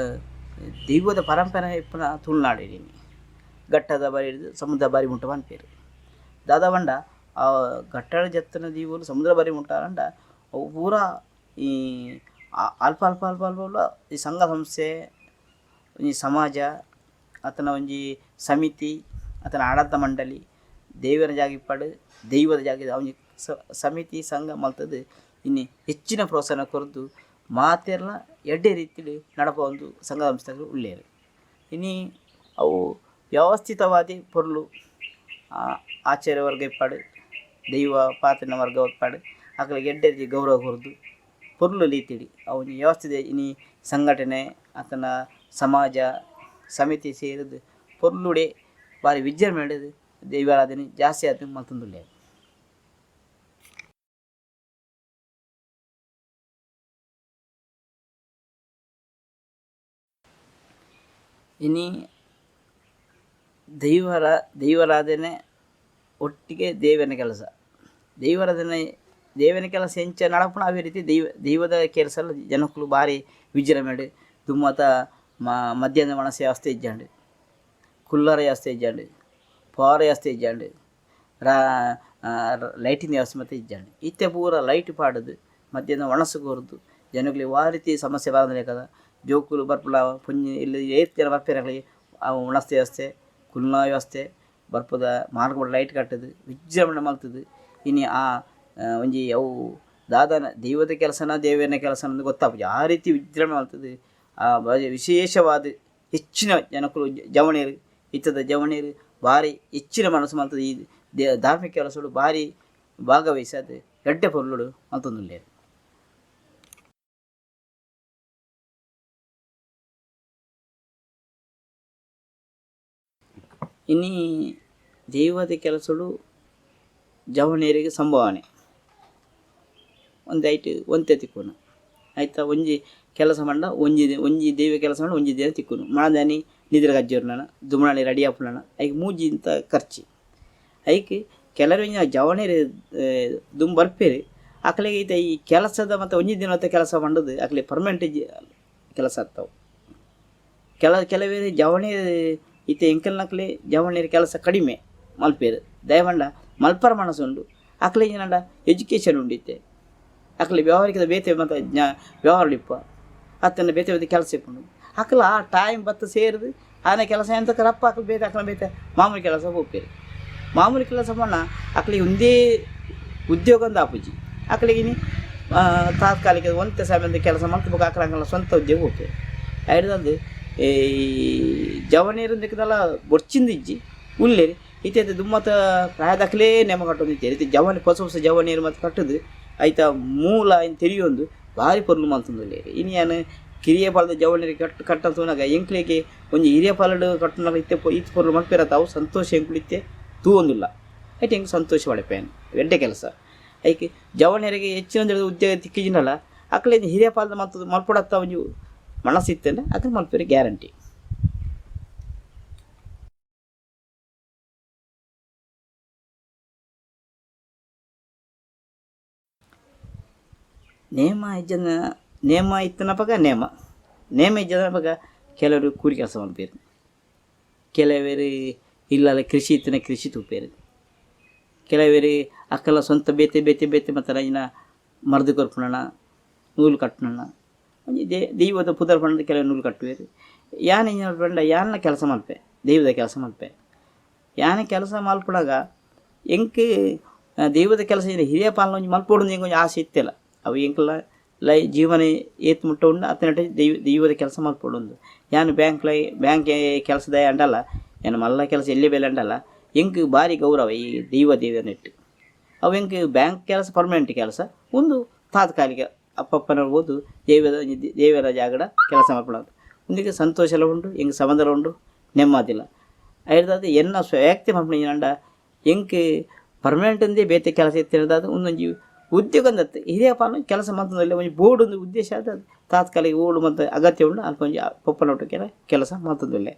ದೈವದ ಪರಂಪರೆ ಇಪ್ಪುನ ತುಳುನಾಡು ಇನಿ ಘಟ್ಟದ ಬರಿರ್ದ್ ಸಮುದ್ರ ಬರಿ ಮುಟ್ಟ ಪನ್ಪೆರ್. ದಾದ ಪಂಡ ಆ ಘಟ್ಟಡ್ ಜತ್ತಿನ ದೈವೊಲು ಸಮುದ್ರ ಬರಿ ಮುಟ್ಟ ಆಂಡ ಅವು ಪೂರ ಈ ಅಲ್ಪ ಅಲ್ಪ ಅಲ್ಪ ಅಲ್ಪ ಈ ಸಂಘ ಸಂಸ್ಥೆ ಈ ಸಮಾಜ ಅತ್ತುಂಡ ಒಂಜಿ ಸಮಿತಿ ಅತ್ತುಂಡ ಆಡಳಿತ ಮಂಡಳಿ ದೇವೆರ್ನ ಜಾಗ ಇಪ್ಪಡ್ ದೈವದ ಜಾಗ ಒಂಜಿ ಸಮಿತಿ ಸಂಘ ಮಲ್ತುದು ಇನಿ ಹೆಚ್ಚಿನ ಪ್ರೋತ್ಸಾಹ ಕೊರ್ದು ಮಾತೆರ್ಲ ಎಡ್ಡೆ ರೀತಿಡ್ ನಡಪಾವೊಂದು ಸಂಘ ಸಂಸ್ಥೆಲು ಉಲ್ಲೆರ್. ಇನಿ ಅವು ವ್ಯವಸ್ಥಿತವಾದ್ ಪೊರ್ಲು ಆಚಾರ್ಯ ವರ್ಗ ಇಪ್ಪಡ್ ದೈವ ಪಾತ್ರಿನ ವರ್ಗ ಇಪ್ಪಡ್ ಅಕ್ಲೆಗ್ ಎಡ್ಡೆ ರೀತಿ ಗೌರವ ಕೊರ್ದು ಪೊರ್ಲು ರೀತಿಡ್ ಅವು ಒಂಜಿ ವ್ಯವಸ್ಥಿತ ಇನಿ ಸಂಘಟನೆ ಅತ್ತುಂಡ ಸಮಾಜ ಸಮಿತಿ ಸೇರುದು ಪೊರ್ಲುಡೆ ಬಾರಿ ವಿಜೃಂಭಣೆಡ್ ದೈವಾರಾಧನೆ ಜಾಸ್ತಿ ಆದ್ ಮಲ್ತೊಂದುಲ್ಲೆರ್. ಇನಿ ದೈವರಾಧನೆ ಒಟ್ಟಿಗೆ ದೇವನ ಕೆಲಸ. ದೈವಾರಾಧನೆ ದೇವನ ಕೆಲಸ ಎಂಚ ನಡಪುನ ಅವೇ ರೀತಿ ದೈವದ ಕೆಲಸ ಜನಕುಲು ಬಾರಿ ವಿಜೃಂಭಣೆಡ್ ದುಮ್ಮತ ಮಧ್ಯಾಹ್ನ ವಣಸ್ ವ್ಯವಸ್ಥೆ ಇಜ್ಜಂಡ್, ಕುಲ್ಲರೆ ವ್ಯವಸ್ಥೆ ಇಜ್ಜಂಡ್, ಪೋರ ವ್ಯವಸ್ಥೆ ಇಜ್ಜಂಡ್, ಲೈಟಿನ ವ್ಯವಸ್ಥೆ ಮಾತ ಇಜ್ಜಂಡ್. ಇತ್ತೆ ಪೂರ ಲೈಟ್ ಪಾಡುದು ಮಧ್ಯಾಹ್ನ ವಣಸ್ ಕೊರ್ದು ಜನಕುಲೆಗ್ ವಾ ರೀತಿ ಸಮಸ್ಯೆ ಬರಂದಿಲೆಕದ ಜೋಕುಲು ಬರ್ಪುನ ಪೊಂಜಿ ಇಲ್ಲಿ ಏತ್ ಜನ ಬರ್ಪೆರ್ ಅಕ್ಲೆಗ್ ವಣಸ್ ವ್ಯವಸ್ಥೆ ಕುಲ್ಲುನ ವ್ಯವಸ್ಥೆ ಬರ್ಪದ ಮಾರ್ಗ ಲೈಟ್ ಕಟ್ಟುದು ವಿಜೃಂಭಣೆ ಮಲ್ತುದು ಇನಿ ಆ ಒಂಜಿ ಅವು ದಾದನ ದೈವದ ಕೆಲಸನ ದೇವೆರ್ನ ಕೆಲಸನ ಅಂದ್ ಗೊತ್ತಾಪುಜಿ ಆ ರೀತಿ ವಿಜೃಂಭಣೆ ಮಲ್ತುದು ಆ ವಿಶೇಷವಾದ ಹೆಚ್ಚಿನ ಜನಕುಲು ಜವನೆರ್ ಇತ್ತದ ಜವನೆರ್ ಬಾರಿ ಹೆಚ್ಚಿನ ಮನಸ್ಸು ಮಲ್ತುದು ಈ ಧಾರ್ಮಿಕ ಕೆಲಸಡ್ ಬಾರಿ ಭಾಗವಹಿಸಾದ್ ಎಡ್ಡೆ ಪೊರ್ಲುಡು ಮಲ್ತೊಂದುಲ್ಲೆರ್. ಇನಿ ದೈವದ ಕೆಲಸೊಡು ಜವನೆರೆಗ್ ಸಂಭಾವನೆ ಒಂಜಿ ಐಟ್ ಒಂತೆ ತಿಕ್ಕುನು ಐತ ಒಂಜಿ ಕೆಲಸ ಪಂಡ ಒಂಜಿ ಒಂಜಿ ದೈವ ಕೆಲಸ ಪಂಡ ಒಂಜಿ ದಿನ ತಿಕ್ಕುನು. ಮನದಾನಿ ನಿದ್ರೆ ಕಜ್ಜೊರ್ನನ ದುಮುಣಾನಿ ರೆಡಿ ಆಪುನನ ಐಕ್ ಮೂಜಿ ಇಂತ ಖರ್ಚಿ. ಐಕ್ ಕೆಲವೆರ್ ಜವನೆರ್ ದುಂಬು ಬರ್ಪೆರ್ ಅಕ್ಲೆಗ್ ಇತ್ತೆ ಈ ಕೆಲಸದ ಮತ್ತೆ ಒಂಜಿ ದಿನದ ಕೆಲಸ ಪಂಡುದು ಅಕ್ಲೆಗ್ ಪರ್ಮನೆಂಟ್ ಕೆಲಸ ಆತವು. ಕೆಲವೆರ್ ಜವನೆರ್ ಇತ್ತೆ ಎಂಕಲ್ನಕ್ಲೆ ಜವನೆರ್ ಕೆಲಸ ಕಡಿಮೆ ಮಲ್ಪೆರ್. ದಾಯೆ ಪಂಡ ಮಲ್ಪರ ಮನಸ್ಸು ಉಂಡು ಅಕ್ಲೆಗ್ ಏನಂಡ ಎಜುಕೇಶನ್ ಉಂಡು ಇತ್ತೆ ಅಕ್ಲೆ ವ್ಯವಹಾರಿಕದ ಬೇತೆ ಮಾತ ವ್ಯವಹಾರ ಇಪ್ಪ ಅತ್ತಂಡ ಬೇತೆ ಬೇತೆ ಕೆಲಸ ಇಪ್ಪುಂಡು. ಅಕ್ಲ ಆ ಟೈಮ್ ಬತ್ತು ಸೇರ್ದು ಆನೆ ಕೆಲಸ ಎಂತಕ ರಪ್ಪ ಅಕ್ಲು ಬೇತೆ ಅಕ್ಲ ಬೇತೆ ಮಾಮೂಲಿ ಕೆಲಸ ಪೋಪೆರ್. ಮಾಮೂಲಿ ಕೆಲಸ ಪಂಡ ಅಕ್ಲೆಗ್ ಒಂದೇ ಉದ್ಯೋಗ ಅಂದ್ ಆಪುಜಿ. ಅಕ್ಲೆಗ್ ಇನಿ ತಾತ್ಕಾಲಿಕ ಒಂತೆ ಸಮಯದ ಕೆಲಸ ಮಲ್ತ್ ಬೊಕ ಅಕ್ಲ ಅಕ್ಲೆನ ಸ್ವಂತ ಉದ್ಯೋಗ ಪೋಪೆರ್. ಐಡ್ದಾದ್ ಈ ಜವನೆರ್ ಇಂದೆಕ್ದಲ ಬೊಡ್ಚಿಂದು ಇಜ್ಜಿ ಉಲ್ಲೆರ್. ಇತ್ತೆ ದುಮ್ಮತ ಪ್ರಾಯದಕ್ಲೇ ನೇಮ ಕಟ್ಟೊಂದಿತ್ತೆರ್. ಇತ್ತೆ ಜವನೆ ಪೊಸ ಪೊಸ ಜವನೆರ್ ಮಾತ ಕಟ್ಟುದು ಐತ ಮೂಲ ಐನ್ ತೆರಿಯೊಂದು ಬಾರಿ ಪೊರ್ಲು ಮಲ್ತೊಂದುಲ್ಲೆರ್. ಇನಿ ಯಾನ್ ಕಿರಿಯ ಪಾಲದ ಜವನೆರ್ ಕಟ್ಟನ್ ತೂನಗ ಎಂಕ್ಲೆಗ್ ಒಂಜಿ ಹಿರಿಯ ಪಾಲಡ್ ಕಟ್ಟುನಗ ಇತ್ತೆ ಈತ್ ಪೊರ್ಲು ಮಲ್ಪೆರತ್ತ ಅವು ಸಂತೋಷ ಎಂಕುಲು ಇತ್ತೆ ತೂವೊಂದುಲ್ಲ. ಐಟ್ ಎಂಕ್ ಸಂತೋಷ ಪಡೆಪೇನ್ ಎಡ್ಡೆ ಕೆಲಸ. ಐಕ್ ಜವನೆರೆಗ್ ಹೆಚ್ಚಿನ ಉದ್ಯೋಗ ತಿಕ್ಕಿಜಿಂಡಲ ಅಕ್ಲೆಗ್ ಹಿರಿಯ ಪಾಲದ ಮಲ್ತುದು ಮಲ್ಪೊಡತ್ತ ಒಂಜಿ ಮನಸ್ಸು ಇತ್ತಂಡ ಅಕ್ಲು ಮಲ್ಪೆರೆ ಗ್ಯಾರಂಟಿ. ನೇಮ ಇಜ್ಜಂದ ನೇಮ ಇತ್ತಿನಪಗ ನೇಮ ನೇಮ ಇಜ್ಜಂದಪಗ ಕೆಲವರು ಕೂಲಿ ಕೆಲಸ ಮಲ್ಪೆರ್, ಕೆಲವೆರ್ ಇಲ್ಲದ ಕೃಷಿ ಇತ್ತಿನ ಕೃಷಿ ತೂಪೆರ್, ಕೆಲವೆರ್ ಅಕಲ್ನ ಸ್ವಂತ ಬೇತೆ ಬೇತೆ ಬೇತೆ ಮಾತ ಇನ ಮರ್ದ್ ಕೊರ್ಪುನನ ನೂಲು ಕಟ್ಟುನನ ಒಂಜಿ ದೈವದ ಪುದರ್ ಪಂದ್ ಕೆಲವೆರ್ ನೂಲು ಕಟ್ಟುವೆರ್. ಯಾನ್ ಎಂಚಿನ ಪಂಡ ಯಾನ್ಲ ಕೆಲಸ ಮಲ್ಪೆ ದೈವದ ಕೆಲಸ ಮಲ್ಪೆ. ಯಾನ್ ಕೆಲಸ ಮಲ್ಪುನಗ ಎಂಕ್ ದೈವದ ಕೆಲಸ ಹಿರಿಯ ಪಾಲ್ನ ಒಂಜಿ ಮಲ್ಪೊಡು ಎಂಕ್ ಒಂಜಿ ಆಸೆ ಇತ್ತೆಲ. ಅವು ಎಂಕ್ಲ ಲೈ ಜೀವನ ಏತ್ ಮುಟ್ಟ ಉಂಡು ಅತನಟ ದೈವದ ಕೆಲಸ ಮಲ್ಪೊಡುಂದು. ಯಾನ್ ಬ್ಯಾಂಕ್ ಬ್ಯಾಂಕ್ ಕೆಲಸದಾಯೆ ಅಂಡಲ ಯಾನ್ ಮಲ್ಲ ಕೆಲಸ ಎಲ್ಲಿ ಬೇಲೆ ಅಂಡಲ ಎಂಕ್ ಬಾರಿ ಗೌರವ ಈ ದೈವ ದೇವನೆಟ್. ಅವು ಎಂಕ್ ಬ್ಯಾಂಕ್ ಕೆಲಸ ಪರ್ಮನೆಂಟ್ ಕೆಲಸ ಉಂದು ತಾತ್ಕಾಲಿಕ ಅಪ್ಪಪ್ಪನ ಪೋದು ದೇವರ ದೇವರ ಜಾಗಡ ಕೆಲಸ ಮಲ್ಪುನವು. ಉಂದೆಕ್ ಸಂತೋಷಲ ಉಂಡು ಎಂಕ್ ಸಮಾಧಾನ ಉಂಡು ನೆಮ್ಮದಿಲ. ಐಡ್ದಾದ್ ಎನ್ನ ವೈಯಕ್ತಿಕ ಪನ್ಪುನ ಎಂಚಿನಂಡ ಎಂಕ್ ಪರ್ಮನೆಂಟ್ ಅಂದೇ ಬೇತೆ ಕೆಲಸ ಇತ್ತಿನದಾದ್ ಉಂದೊಂಜಿ ಉದ್ಯೋಗ ಅಂದತ್ ಹಿರಿಯ ಪಾಲ್ ಕೆಲಸ ಮಲ್ತೊಂದುಲ್ಲೆ ಒಂಜಿ ಬೋಡು ಉದ್ದೇಶ ಆದ್ ತಾತ್ಕಾಲಿಕ ಓಡು ಮಂತ್ ಅಗತ್ಯ ಉಂಡು ಅಲ್ಪ ಒಂಜಿ ಪೊಪ್ಪನ ಒಟ್ಟಿಗೆ ಕೆಲಸ ಮಲ್ತೊಂದುಲ್ಲೆ.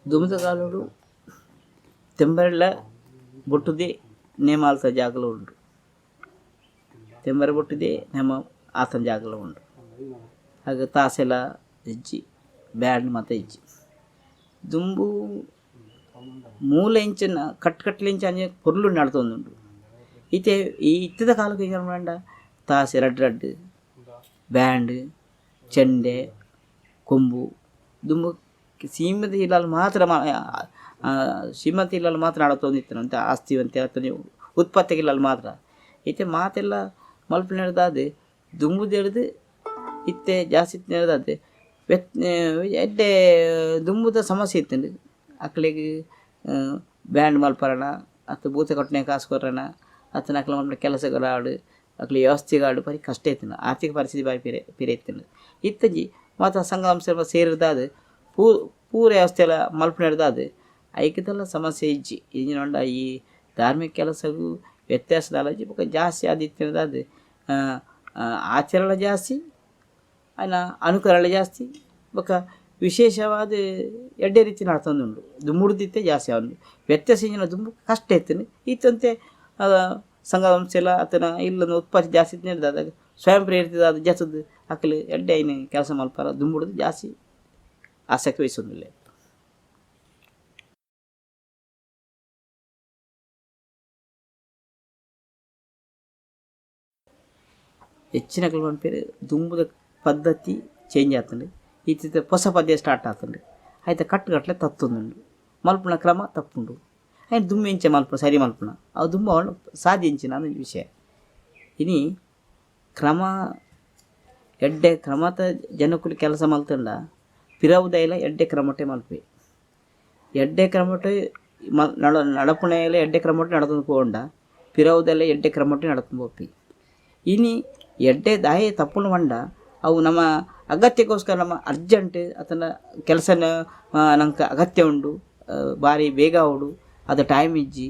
ದುಮದ ಕಾಲೋಡು ತೆಂಬರೆಲ್ಲ ಬೊಟ್ಟುದೇ ನೇಮಾಲ್ತ ಜಾಗಲ ಉಂಡು. ತೆಂಬರೆ ಬೊಟ್ಟುದೇ ನೇಮ ಆತನ ಜಾಗಲ ಉಂಡು. ಹಾಗೆ ತಾಸೆಲ ಇಜ್ಜಿ, ಬ್ಯಾಂಡ್ ಮಾತ ಇಜ್ಜಿ. ದುಂಬು ಮೂಲ ಇಂಚಿನ ಕಟ್ ಕಟ್ಲಿಂಚ ಅಂಚ ಪೊರ್ಲು ನಡತೊಂದುಂಡು. ಇತ್ತೆ ಈ ಇತ್ತೆದ ಕಾಲಕ್ಕೆ ಎಂಚ ಪಂಡ ತಾಸೆ ರಡ್ಡ್ ರಡ್ಡ್, ಬ್ಯಾಂಡ್, ಚೆಂಡೆ, ಕೊಂಬು. ದುಂಬು ಸೀಮಿತ ಇಲ್ಲಲ್ ಮಾತ್ರ, ಶ್ರೀಮಂತ ಇಲ್ಲಲ್ ಮಾತ್ರ ನಡತೊಂದಿತ್ತಿನ ಒಂತೆ ಆಸ್ತಿ ಒಂತೆ ಅತ್ತಂದೆ ಉತ್ಪತ್ತಿಗೆ ಇಲ್ಲಲ್ ಮಾತ್ರ. ಇತ್ತೆ ಮಾತೆಲ್ಲ ಮಲ್ಪುನೆರ್ದಾದ್ ದುಂಬುದೆಡ್ದ್ ಇತ್ತೆ ಜಾಸ್ತಿ ಇತ್ತಿನೆಡ್ದಾದ್ ಎಡ್ಡೆ ದುಂಬುದ ಸಮಸ್ಯೆ ಇತ್ತ್ಂಡ್. ಅಕ್ಲೆಗ್ ಬ್ಯಾಂಡ್ ಮಲ್ಪರನ ಅತ್ತ್ ಭೂತ ಕಟ್ಟುನೆ ಕಾಸು ಕೊರನ ಅತ್ತ್ಂಡ ಅಕ್ಲ ಮಲ್ಪುನ ಕೆಲಸಗಳಾವಡ್ ಅಕ್ಲೆ ವ್ಯವಸ್ಥೆಗಾವಡ್ ಬಾರಿ ಕಷ್ಟ ಇತ್ತ್ಂಡ್. ಆರ್ಥಿಕ ಪರಿಸ್ಥಿತಿ ಬಾರಿ ಪಿರ ಪಿರ ಇತ್ತ್ಂಡ್. ಇತ್ತಂಜಿ ಮಾತ ಸಂಘ ಸಂಸ್ಥೆ ಸೇರಿದಾದ್ ಪೂರ ವ್ಯವಸ್ಥೆ ಲ ಮಲ್ಪುನೆಡ್ದಾದ್ ಐಕ್ ದಾಲ ಸಮಸ್ಯೆ ಇಜ್ಜಿ. ಎಂಚಿನ ಪಂಡ ಈ ಧಾರ್ಮಿಕ ಕೆಲಸಗ್ ವ್ಯತ್ಯಾಸ ದಾಲ ಇಜ್ಜಿ. ಬೊಕ ಜಾಸ್ತಿ ಆದಿತ್ತಿನದಾದ್ ಆಚರಣೆ ಜಾಸ್ತಿ, ಆಯಿನ ಅನುಕರಣೆ ಜಾಸ್ತಿ, ಬೊಕ ವಿಶೇಷವಾದ್ ಎಡ್ಡೆ ರೀತಿ ನಡತೊಂದುಂಡು. ದುಂಬುಡ್ದು ಇತ್ತೆ ಜಾಸ್ತಿ ಆವೊಂದುಂಡು. ವ್ಯತ್ಯಾಸ ಎಂಚಿನ, ದುಂಬು ಕಷ್ಟ ಇತ್ತ್ಂಡ್. ಇತ್ತೆ ಒಂತೆ ಸಂಘ ಸಂಸ್ಥೆಲ ಅತ್ತುಂಡ ಇಲ್ಲದ ಉತ್ಪತ್ತಿ ಜಾಸ್ತಿ ಇತ್ತಿನೆಡ್ದಾದ್ ಸ್ವಯಂ ಪ್ರೇರಿತವಾದ್ ಜತ್ತ್‌ದ್ ಅಕುಲು ಎಡ್ಡೆ ಆಯಿನ ಕೆಲಸ ಮಲ್ಪರ ದುಂಬುಡ್ದು ಜಾಸ್ತಿ ಆಸಕ್ತಿ ವಹಿಸೊಂದುಲ್ಲೆರ್. ಹೆಚ್ಚಿನಕುಲು ಪನ್ಪೆರ್ ದುಂಬುದ ಪದ್ಧತಿ ಚೇಂಜ್ ಆತುಂಡು, ಇತ್ತಿತ್ತೆ ಪೊಸ ಪದ್ಧತಿ ಸ್ಟಾರ್ಟ್ ಆತುಂಡು, ಐತ ಕಟ್ಟು ಕಟ್ಲೆ ತತ್ತೊಂದುಂಡು, ಮಲ್ಪುನ ಕ್ರಮ ತಪ್ಪುಂಡು, ಐನ್ ದುಂಬು ಎಂಚ ಮಲ್ಪುನ ಸರಿ ಮಲ್ಪುನ ಅವು ದುಂಬು ಅವನು ಸಾಧ್ಯ ಇಂಚಿನ ವಿಷಯ. ಇನಿ ಕ್ರಮ ಎಡ್ಡೆ ಕ್ರಮತ ಜನಕುಲು ಕೆಲಸ ಮಲ್ತುಂಡ ಪಿರವುದೈಲ ಎಡ್ಡೆ ಕ್ರಮಟೆ ಮಲ್ಪೆ. ಎಡ್ಡೆ ಕ್ರಮಟೆ ನಡಪುನೆಲ ಎಡ್ಡೆ ಕ್ರಮಟೆ ನಡತೊಂದು ಪೋಂಡ ಪಿರವುದೆಲ್ಲ ಎಡ್ಡೆ ಕ್ರಮಟೆ ನಡತೊಂದು ಪೋಪಿ. ಇನಿ ಎಡ್ಡೆ ದಾಯೆ ತಪ್ಪುಂಡು ಪಂಡ ಅವು ನಮ್ಮ ಅಗತ್ಯಕ್ಕೋಸ್ಕರ ನಮ್ಮ ಅರ್ಜೆಂಟ್ ಅತ್ತಂಡ ಕೆಲಸನ ನಂಗೆ ಅಗತ್ಯ ಉಂಡು, ಬಾರಿ ಬೇಗ ಆವೊಡು, ಅದು ಟೈಮ್ ಇಜ್ಜಿ,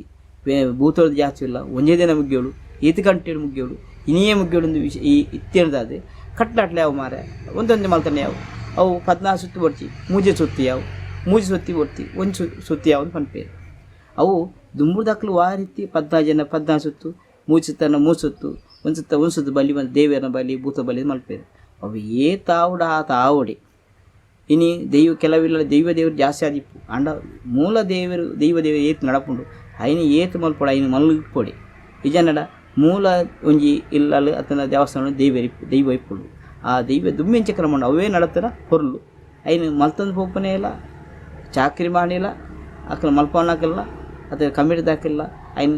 ಭೂತೊಲು ಜಾಸ್ತಿ ಇಲ್ಲ, ಒಂಜೇ ದಿನ ಮುಗಿಯೋಡು, ಈತ್ ಗಂಟೆಡ್ ಮುಗಿಯೋಡು, ಇನಿಯೇ ಮುಗಿಯೋಡು ವಿಷಯ ಈ ಇತ್ತೇಳ್ದಾದೆ ಕಟ್ಲಾಟ್ಲೆ ಅವು ಮಾರೆ ಒಂದೊಂದು ಮಲ್ತನೆ ಅವು ಅವು 14 ಸುತ್ತು ಬೊಡ್ಚಿ, ಮೂಜಿ ಸುತ್ತಿ ಯಾವು, ಮೂಜಿ ಸುತ್ತಿ ಬೊಡ್ಚಿ, ಒಂಜಿ ಸುತ್ತಿ ಯಾವು ಪನ್ಪೆರ್. ಅವು ದುಂಬುದಕ್ಲು ವಾ ರೀತಿ 14 ಜನ 14 ಸುತ್ತು, ಮೂಜಿ ಸುತ್ತನ ಮೂರು ಸುತ್ತು, ಒಂದು ಸುತ್ತ ಒಂದು ಸುತ್ತು ಬಲಿ ದೇವೆರ್ನ ಬಲಿ ಭೂತ ಬಲಿ ಮಲ್ಪೆರ್. ಅವು ಏತ್ ಆವೊಡು ಆತ್ ಆವೊಡೆ. ಇನಿ ದೈವ ಕೆಲವಿಲ್ಲ ದೈವ ದೇವರು ಜಾಸ್ತಿ ಆದಿಪ್ಪು, ಆಂಡ ಮೂಲ ದೇವರು ದೈವ ದೇವರು ಏತ್ ನಡಪುಂಡು ಐನ್ ಏತ್ ಮಲ್ಪೊಡು ಐನ್ ಮಲ್ಪೊಡೆ. ಇಜ್ಜಂಡ ಮೂಲ ಒಂಜಿ ಇಲ್ಲಲ್ ಅತ್ತಂಡ ದೇವಸ್ಥಾನ ದೇವೆರ್ ದೈವ ಇಪ್ಪುಂಡು, ಆ ದೈವ ದುಂಬೆಂಚ ಕ್ರಮ ಉಂಡು ಅವೇ ನಡತುನ ಪೊರ್ಲು. ಐನ್ ಮಲ್ತೊಂದು ಪೋಪುನೇಲ ಚಾಕ್ರಿ ಮಾನಿಲ ಅಕಲ್ ಮಲ್ಪವನಕಲ್ಲ ಅತ್ತ ಕಮಿಟಿದಕಲ್ಲ ಐನ್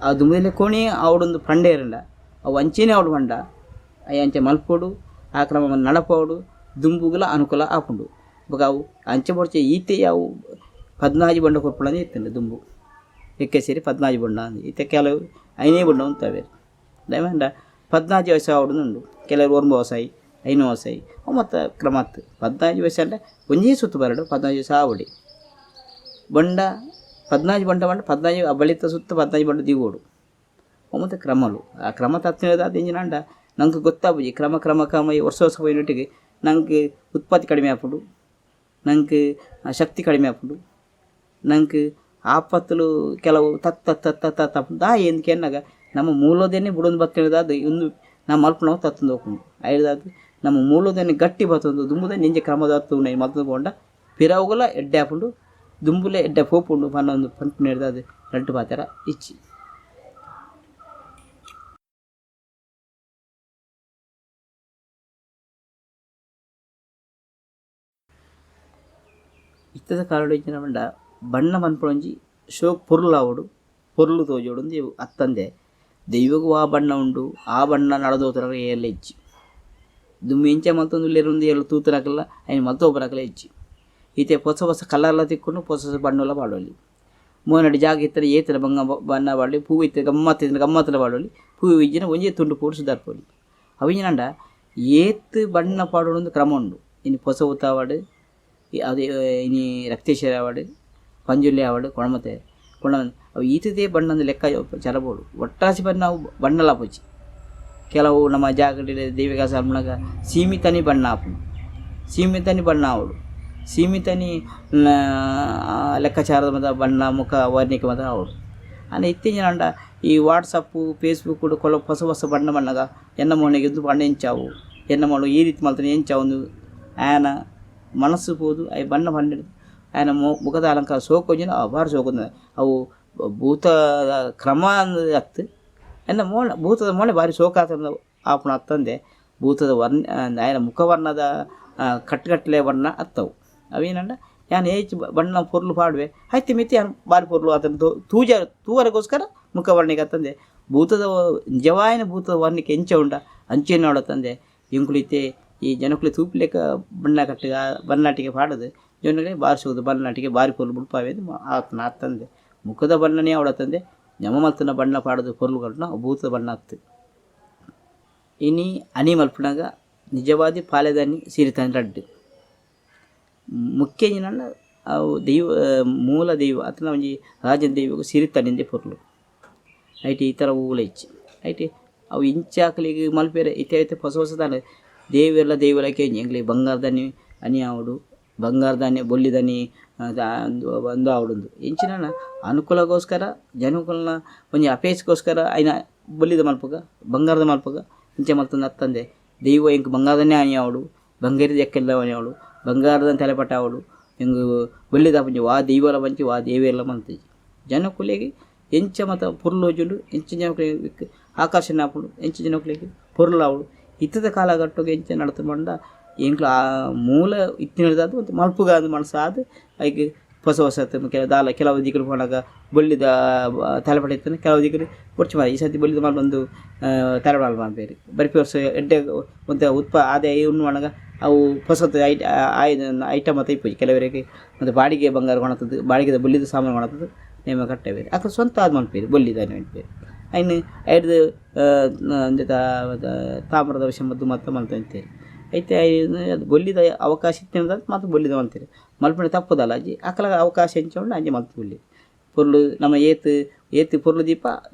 ಆ ದುಂಬುದ ಕೋಣೆ ಆವೊಡೊಂದು ಪಂಡೇರಂಡ ಅವು ಅಂಚೆನೇ ಆವೊಡು ಪಂಡ ಅಯ್ ಅಂಚ ಮಲ್ಪೊಡು, ಆ ಕ್ರಮ ನಡಪವೊಡು, ದುಂಬುಗುಲ ಅನುಕೂಲ ಆಪುಂಡು. ಬೊಕ ಅವು ಅಂಚ ಬೊಡ್ಚಿ ಈತೆ ಅವು 14 ಬೊಂಡ ಕೊರ್ಪುಂಡು ಇತ್ತುಂಡು ದುಂಬು, ಎಕ್ಕೆ ಸೇರಿ 14 ಬೊಂಡ ಇತ್ತೆ ಕೆಲವು 5 ಬೊಂಡ ಉಂತಾವೆರ್. ದಾಯೆ ಪಂಡ 14 ವಯಸ್ಸು ಆವೊಡು ಉಂಡು, ಕೆಲವರು 9 ವಯಸ್ಸಾಯಿ 5 ವಯಸ್ಸಾಯಿ ಅವು ಮಾತ ಕ್ರಮ ಅತ್ತ್. 14 ವಯಸ್ಸು ಆಂಡ ಒಂಜೇ ಸುತ್ತು ಬರೊಡು, 14 ವಯಸ್ಸು ಆವೊಡೆ. ಬೊಂಡ 14 ಬೊಂಡ ಪಂಡ 14 ಬಳಿತ ಸುತ್ತು 14 ಬೊಂಡ ದೀವೊಡು, ಅವು ಮಾತ ಕ್ರಮಲು. ಆ ಕ್ರಮ ತತ್ತಿನದಾದ ಎಂಚಿನ ಆಂಡ ನಂಗೆ ಗೊತ್ತಾಪುಜಿ. ಕ್ರಮ ಕ್ರಮ ಕ್ರಮ ಈ ವರ್ಷ ವರ್ಷ ಪೋಯಿನೊಟ್ಟಿಗೆ ನಂಗೆ ಉತ್ಪತ್ತಿ ಕಡಿಮೆ ಆಪುಂಡು, ನಂಗೆ ಶಕ್ತಿ ಕಡಿಮೆ ಆಪುಂಡು, ನಂಗೆ ಆಪತ್ತುಲು ಕೆಲವು ತತ್ ತತ್ ತತ್ ತತ್ ತತ್ ಆಪುಂಡು. ದಾಯೆ ಇಂದ್ ಕೆನ್ನಗ ನಮ್ಮ ಮೂಲೋದನೆ ಬುಡೊಂದು ಬತ್ತಿನದಾದ್ ಉಂದು ನಮ್ಮ ಮಲ್ಪುನವು ತತ್ತೊಂದು ಪೋಪುಂಡು. ಐಡ್ದಾದ್ ನಮ್ಮ ಮೂಲೋದನೆ ಗಟ್ಟಿ ಬತ್ತೊಂದು ದುಂಬುದ ನಿಂಜ ಕ್ರಮದ ಮಲ್ತೊಂದು ಪೋಂಡ ಪಿರವುಗುಲ ಎಡ್ಡೆ ಆಪುಂಡು, ದುಂಬುಲ ಎಡ್ಡೆ ಪೋಪುಂಡು ಪನ್ನೊಂದು ಪನ್ಪುನೆಡ್ದಾದ್ ರಡ್ಡ್ ಪಾತೆರ ಇಜ್ಜಿ. ಇತ್ತದ ಕಾಲಡ್ ಎಂಚಿನ ಪಂಡ ಬಣ್ಣ ಪನ್ಪುನ ಒಂಜಿ ಶೋಕು ಪೊರ್ಲು ಆವೊಡು, ಪೊರ್ಲು ತೋಜೊಡು ಉಂದು ಅತ್ತಂದೆ ದೈವಗ್ ವಾ ಬಣ್ಣ ಉಂಡು ಆ ಬಣ್ಣ ನಡದೋತುನಗ ಏರ್ಲ ಇಜ್ಜಿ. ದುಂಬು ಎಂಚ ಮಲ್ತೊಂದುಲ್ಲೆರ್ ಉಂದು ಏರ್ಲ ತೂತುನಕಲ್ಲ ಐನ್ ಮಲ್ತೊಪುನಕಲ ಇಜ್ಜಿ. ಇತ್ತೆ ಪೊಸ ಪೊಸ ಕಲರ್ಲ ತಿಕ್ಕುಂಡು, ಪೊಸ ಪೊಸ ಬಣ್ಣಲ ಪಾಡೊಲಿ. ಮೋನಡ್ ಜಾಗ ಇತ್ತಂಡ ಏತನ ಬಂಗ ಬಣ್ಣ ಪಾಡೊಲಿ, ಪೂ ಇತ್ತೆ ಗಮ್ಮತ್ ಇತ್ತಂಡ ಗಮ್ಮತ್ಲ ಪಾಡೊಲಿ, ಪೂ ಇಜ್ಜಿಂಡ ಒಂಜೇ ತುಂಡು ಪೂಡು ಸುದಾರ್ಪೊಲಿ. ಅವು ಎಂಚಿನ ಏತ್ ಬಣ್ಣ ಪಾಡೊಡು ಕ್ರಮ ಉಂಡು. ಇನಿ ಪೊಸ ಆವಡ್, ಅದು ಇನಿ ರಕ್ತೇಶ್ವರಿ ಆವಡ್, ಪಂಜುರ್ಲಿ ಆವಡ್, ಕೊಣಮತೆ ಕೊಣ ಅವು ಈತದೇ ಬಣ್ಣದ ಲೆಕ್ಕ ಚರಬೋಡು. ಒಟ್ರಾಸಿ ಬಣ್ಣ ಅವು ಬಣ್ಣಲ ಆಪುಜಿ. ಕೆಲವು ನಮ್ಮ ಜಾಗಡ್ ದೈವ ಕೆಲಸ ಮಲ್ಪುನಗ ಸೀಮಿತನೇ ಬಣ್ಣ ಆಪುಂಡು, ಸೀಮಿತನೇ ಬಣ್ಣ ಆವೊಡು. ಸೀಮಿತನಿ ಲೆಕ್ಕಾಚಾರದ ಮಾತ ಬಣ್ಣ ಮುಖ ವರ್ಣಿಕೆ ಮಾತ ಆವೊಡು. ಆಂಡ ಇತ್ತೀಚಿನಾಂಡ ಈ ವಾಟ್ಸಪ್ ಫೇಸ್ಬುಕ್ ಕೊಲ ಪೊಸ ಪೊಸ ಬಣ್ಣ ಬನ್ನಗ ಎನ್ನ ಮೋನೆಗ್ ಇಂದು ಪಂಡ ಎಂಚಾವು ಎನ್ನ ಮೋನೆ ಈ ರೀತಿ ಮಲ್ತ್ಂಡ ಎಂಚಾವು ಆಯನ ಮನಸ್ಸು ಪೋದು ಅಯೆ ಬಣ್ಣ ಪಂಡೆರ್ ಆಯನ ಮುಖದ ಅಲಂಕಾರ ಸೋಕು ಒಂಜಿನ ಬಾರಿ ಸೋಕು ಅವು ಭೂತ ಕ್ರಮ ಅಂದ್ ಅತ್ತ್ ಎನ್ನ ಮೋನೆ ಭೂತದ ಮೋನೆ ಬಾರಿ ಸೋಕಾತುಂಡು ಆಪುನ ಅತ್ತಂದೆ ಭೂತದ ವರ್ಣ ಆಯನ ಮುಖವರ್ಣದ ಕಟ್ಟುಕಟ್ಲೆ ಬಣ್ಣ ಅತ್ತವು. ಅವೇನಂಡ ಯಾನ್ ಏಚ್ ಬಣ್ಣ ಪೊರ್ಲು ಪಾಡುವೆ ಐತೆ ಮಿತ್ತ್ ಯಾನ್ ಬಾರಿ ಪೊರ್ಲು ಆತುಂಡು ತೂಜ ತೂವರೆಗೋಸ್ಕರ ಮುಖವರ್ಣಿಕೆ ಅತ್ತಂದೆ ಭೂತದ ನಿಜವಾಯಿನ ಭೂತದ ವರ್ಣಿಕೆ ಎಂಚ ಉಂಡ ಅಂಚೆನೆ ಅವಡತ್ತಂದೆ ಎಂಕುಲು ಇತ್ತೆ ಈ ಜನಕುಲು ತೂಪಿಲೆಕ ಬಣ್ಣ ಕಟ್ಟುಗ ಬಣ್ಣಾಟಿಕೆ ಪಾಡುದು ಜನೊಕುಲೆಗ್ ಬಾರಿ ಸೋಕು ಬಣ್ಣಾಟಿಕೆ ಬಾರಿ ಪೊರ್ಲು ಬುಡ್ಪಾವೆ ಆತುನ ಅತ್ತಂದೆ ಮುಖದ ಬಣ್ಣನೇ ಅವಡತ್ತಂದೆ ನಮ ಮಲ್ತಿನ ಬಣ್ಣ ಪಾಡುದು ಪೊರ್ಲು ಕಟ್ಟುನ ಭೂತದ ಬಣ್ಣ ಅತ್ತ್. ಇನಿ ಅನಿ ಮಲ್ಪುನಗ ನಿಜವಾದ್ ಪಾಲೆದನಿ ಸೀರಿತಾನಿ ರಡ್ಡ್ ಮುಖ್ಯ ಎಂಚಿನಂಡ ಅವು ದೈವ ಮೂಲ ದೈವ ಅತ್ತುಂಡ ಒಂಜಿ ರಾಜನ ದೈವಗ್ ಸಿರಿತನಿಂದೆ ಪೊರ್ಲು ಐಟ್ ಈ ತರ ಒವ್ವುಲ ಇಜ್ಜಿ ಐಟ್ ಅವು ಇಂಚ ಅಕ್ಲೆಗ್ ಮಲ್ಪೆರೆ ಇತ್ತೆ ಇತ್ತೆ ಪೊಸ ಪೊಸ ದೇವೆರ್ಲ ದೈವಲ ಕೇಂಜಿ ಎಂಕ್ಲೆಗ್ ಬಂಗಾರದನಿ ಅನಿ ಆವೊಡು ಬಂಗಾರದಾನಿ ಬೊಲ್ಲಿದನಿ ಉಂದು ಆವೊಡುಂದು ಎಂಚಿನನ ಅನುಕೂಲಗೋಸ್ಕರ ಜನಕುಲ್ನ ಒಂಜಿ ಅಪೇಕ್ಷೆಗೋಸ್ಕರ ಐನ ಬೊಲ್ಲಿದ ಮಲ್ಪುಗ ಬಂಗಾರದ ಮಲ್ಪುಗ ಇಂಚ ಮಲ್ತೊಂದು ಅತ್ತಂದೆ ದೈವ ಎಂಕ್ ಬಂಗಾರದನೆ ಅನಿ ಆವೊಡು ಬಂಗಾರದ ಎಕ್ಕೆಲ್ಲ ಅನಿ ಆವೊಡು ಬಂಗಾರದ ತಲೆಪಟ್ಟ ಆವೊಡು ಎಂಕ್ ಬೊಲ್ಲಿದ ಆಪುಜಿ ವಾ ದೈವಲ ಮಂಚಿ ವಾ ದೇವೆರ್ಲ ಮಲ್ತಿಜಿ ಜನಕುಲೆಗ್ ಎಂಚ ಮಾತ ಪೊರ್ಲು ತೋಜುಂಡು ಎಂಚ ಜನಕುಲೆಗ್ ಆಕರ್ಷಣೆ ಆಪುಂಡು ಎಂಚ ಜನಕುಲೆಗ್ ಪೊರ್ಲು ಆವೊಡು ಇತ್ತೆದ ಕಾಲಘಟ್ಟಗ್ ಎಂಚ ನಡತುಂಡು ಪಂಡ ಎಂಕ್ಲ ಆ ಮೂಲ ಇತ್ತಿನದಾದ್ ಒಂತೆ ಮಲ್ಪುಗ ಅಂದ್ ಮನಸಾದ್ ಐಕ್ ಪೊಸ ಪೊಸತ್ ದಾಲ ಕೆಲವು ದಿಕ್ಕುಡು ಪೋನಗ ಬೊಲ್ಲಿದ ತಲೆಪಟ್ಟ ಇತ್ತ್ಂಡ ಕೆಲವು ದಿಕ್ಕುಡು ಬೊಡ್ಚಿ ಮಾರ್ರೆ ಈ ಸರ್ತಿ ಬೊಲ್ಲಿದ ಮಲ್ಪೊಂದು ತಲೆಪಟ್ಟ ಮನ್ಪುವೆರ್ ಬರ್ಪಿ ವರ್ಸ ಎಡ್ಡೆ ಒಂತೆ ಉತ್ಪ ಆದಾಯ ಉಂಡು ಪನ್ನಗ ಅವು ಪೊಸತ್ ಐಟಮ್ ಮಾತ ಇಪ್ಪುಜಿ ಕೆಲವರಿಗೆ ಒಂತೆ ಬಾಡಿಗೆ ಬಂಗಾರ ಕೊನತ್ತುದು ಬಾಡಿಗೆದ ಬೊಲ್ಲಿದ ಸಾಮಾನು ಕೊನತ್ತುದು ನೇಮ ಕಟ್ಟವೆರ್ ಅಕುಲು ಸ್ವಂತ ಆದ್ ಮನ್ಪುವೆರ್ ಬೊಲ್ಲಿದ ಮನ್ಪುವೆರ್ ಐನ್ ಐಡ್ದ್ ಒಂಜೆತ ತಾಮ್ರದ ವಿಷ ಮದ್ದು ಮಾತ ಮಲ್ತೊಂದಿತ್ತೆರ್ ಐತೆ ಐನ್ ಬೊಲ್ಲಿದ ಅವಕಾಶ ಇತ್ತಿನದ ಮಾತ ಬೊಲ್ಲಿದ ಮಲ್ತೆರ್ ಮಲ್ಪುನ ತಪ್ಪುದಲ್ಲ ಅಜ್ಜಿ ಅಕಲ್ನ ಅವಕಾಶ ಎಂಚ ಉಂಡು ಅಂಚ ಮಲ್ತ್ ಪೊರ್ಲು ನಮ ಏತ್ ಏತ್ ಪೊರ್ಲು ದೀಪ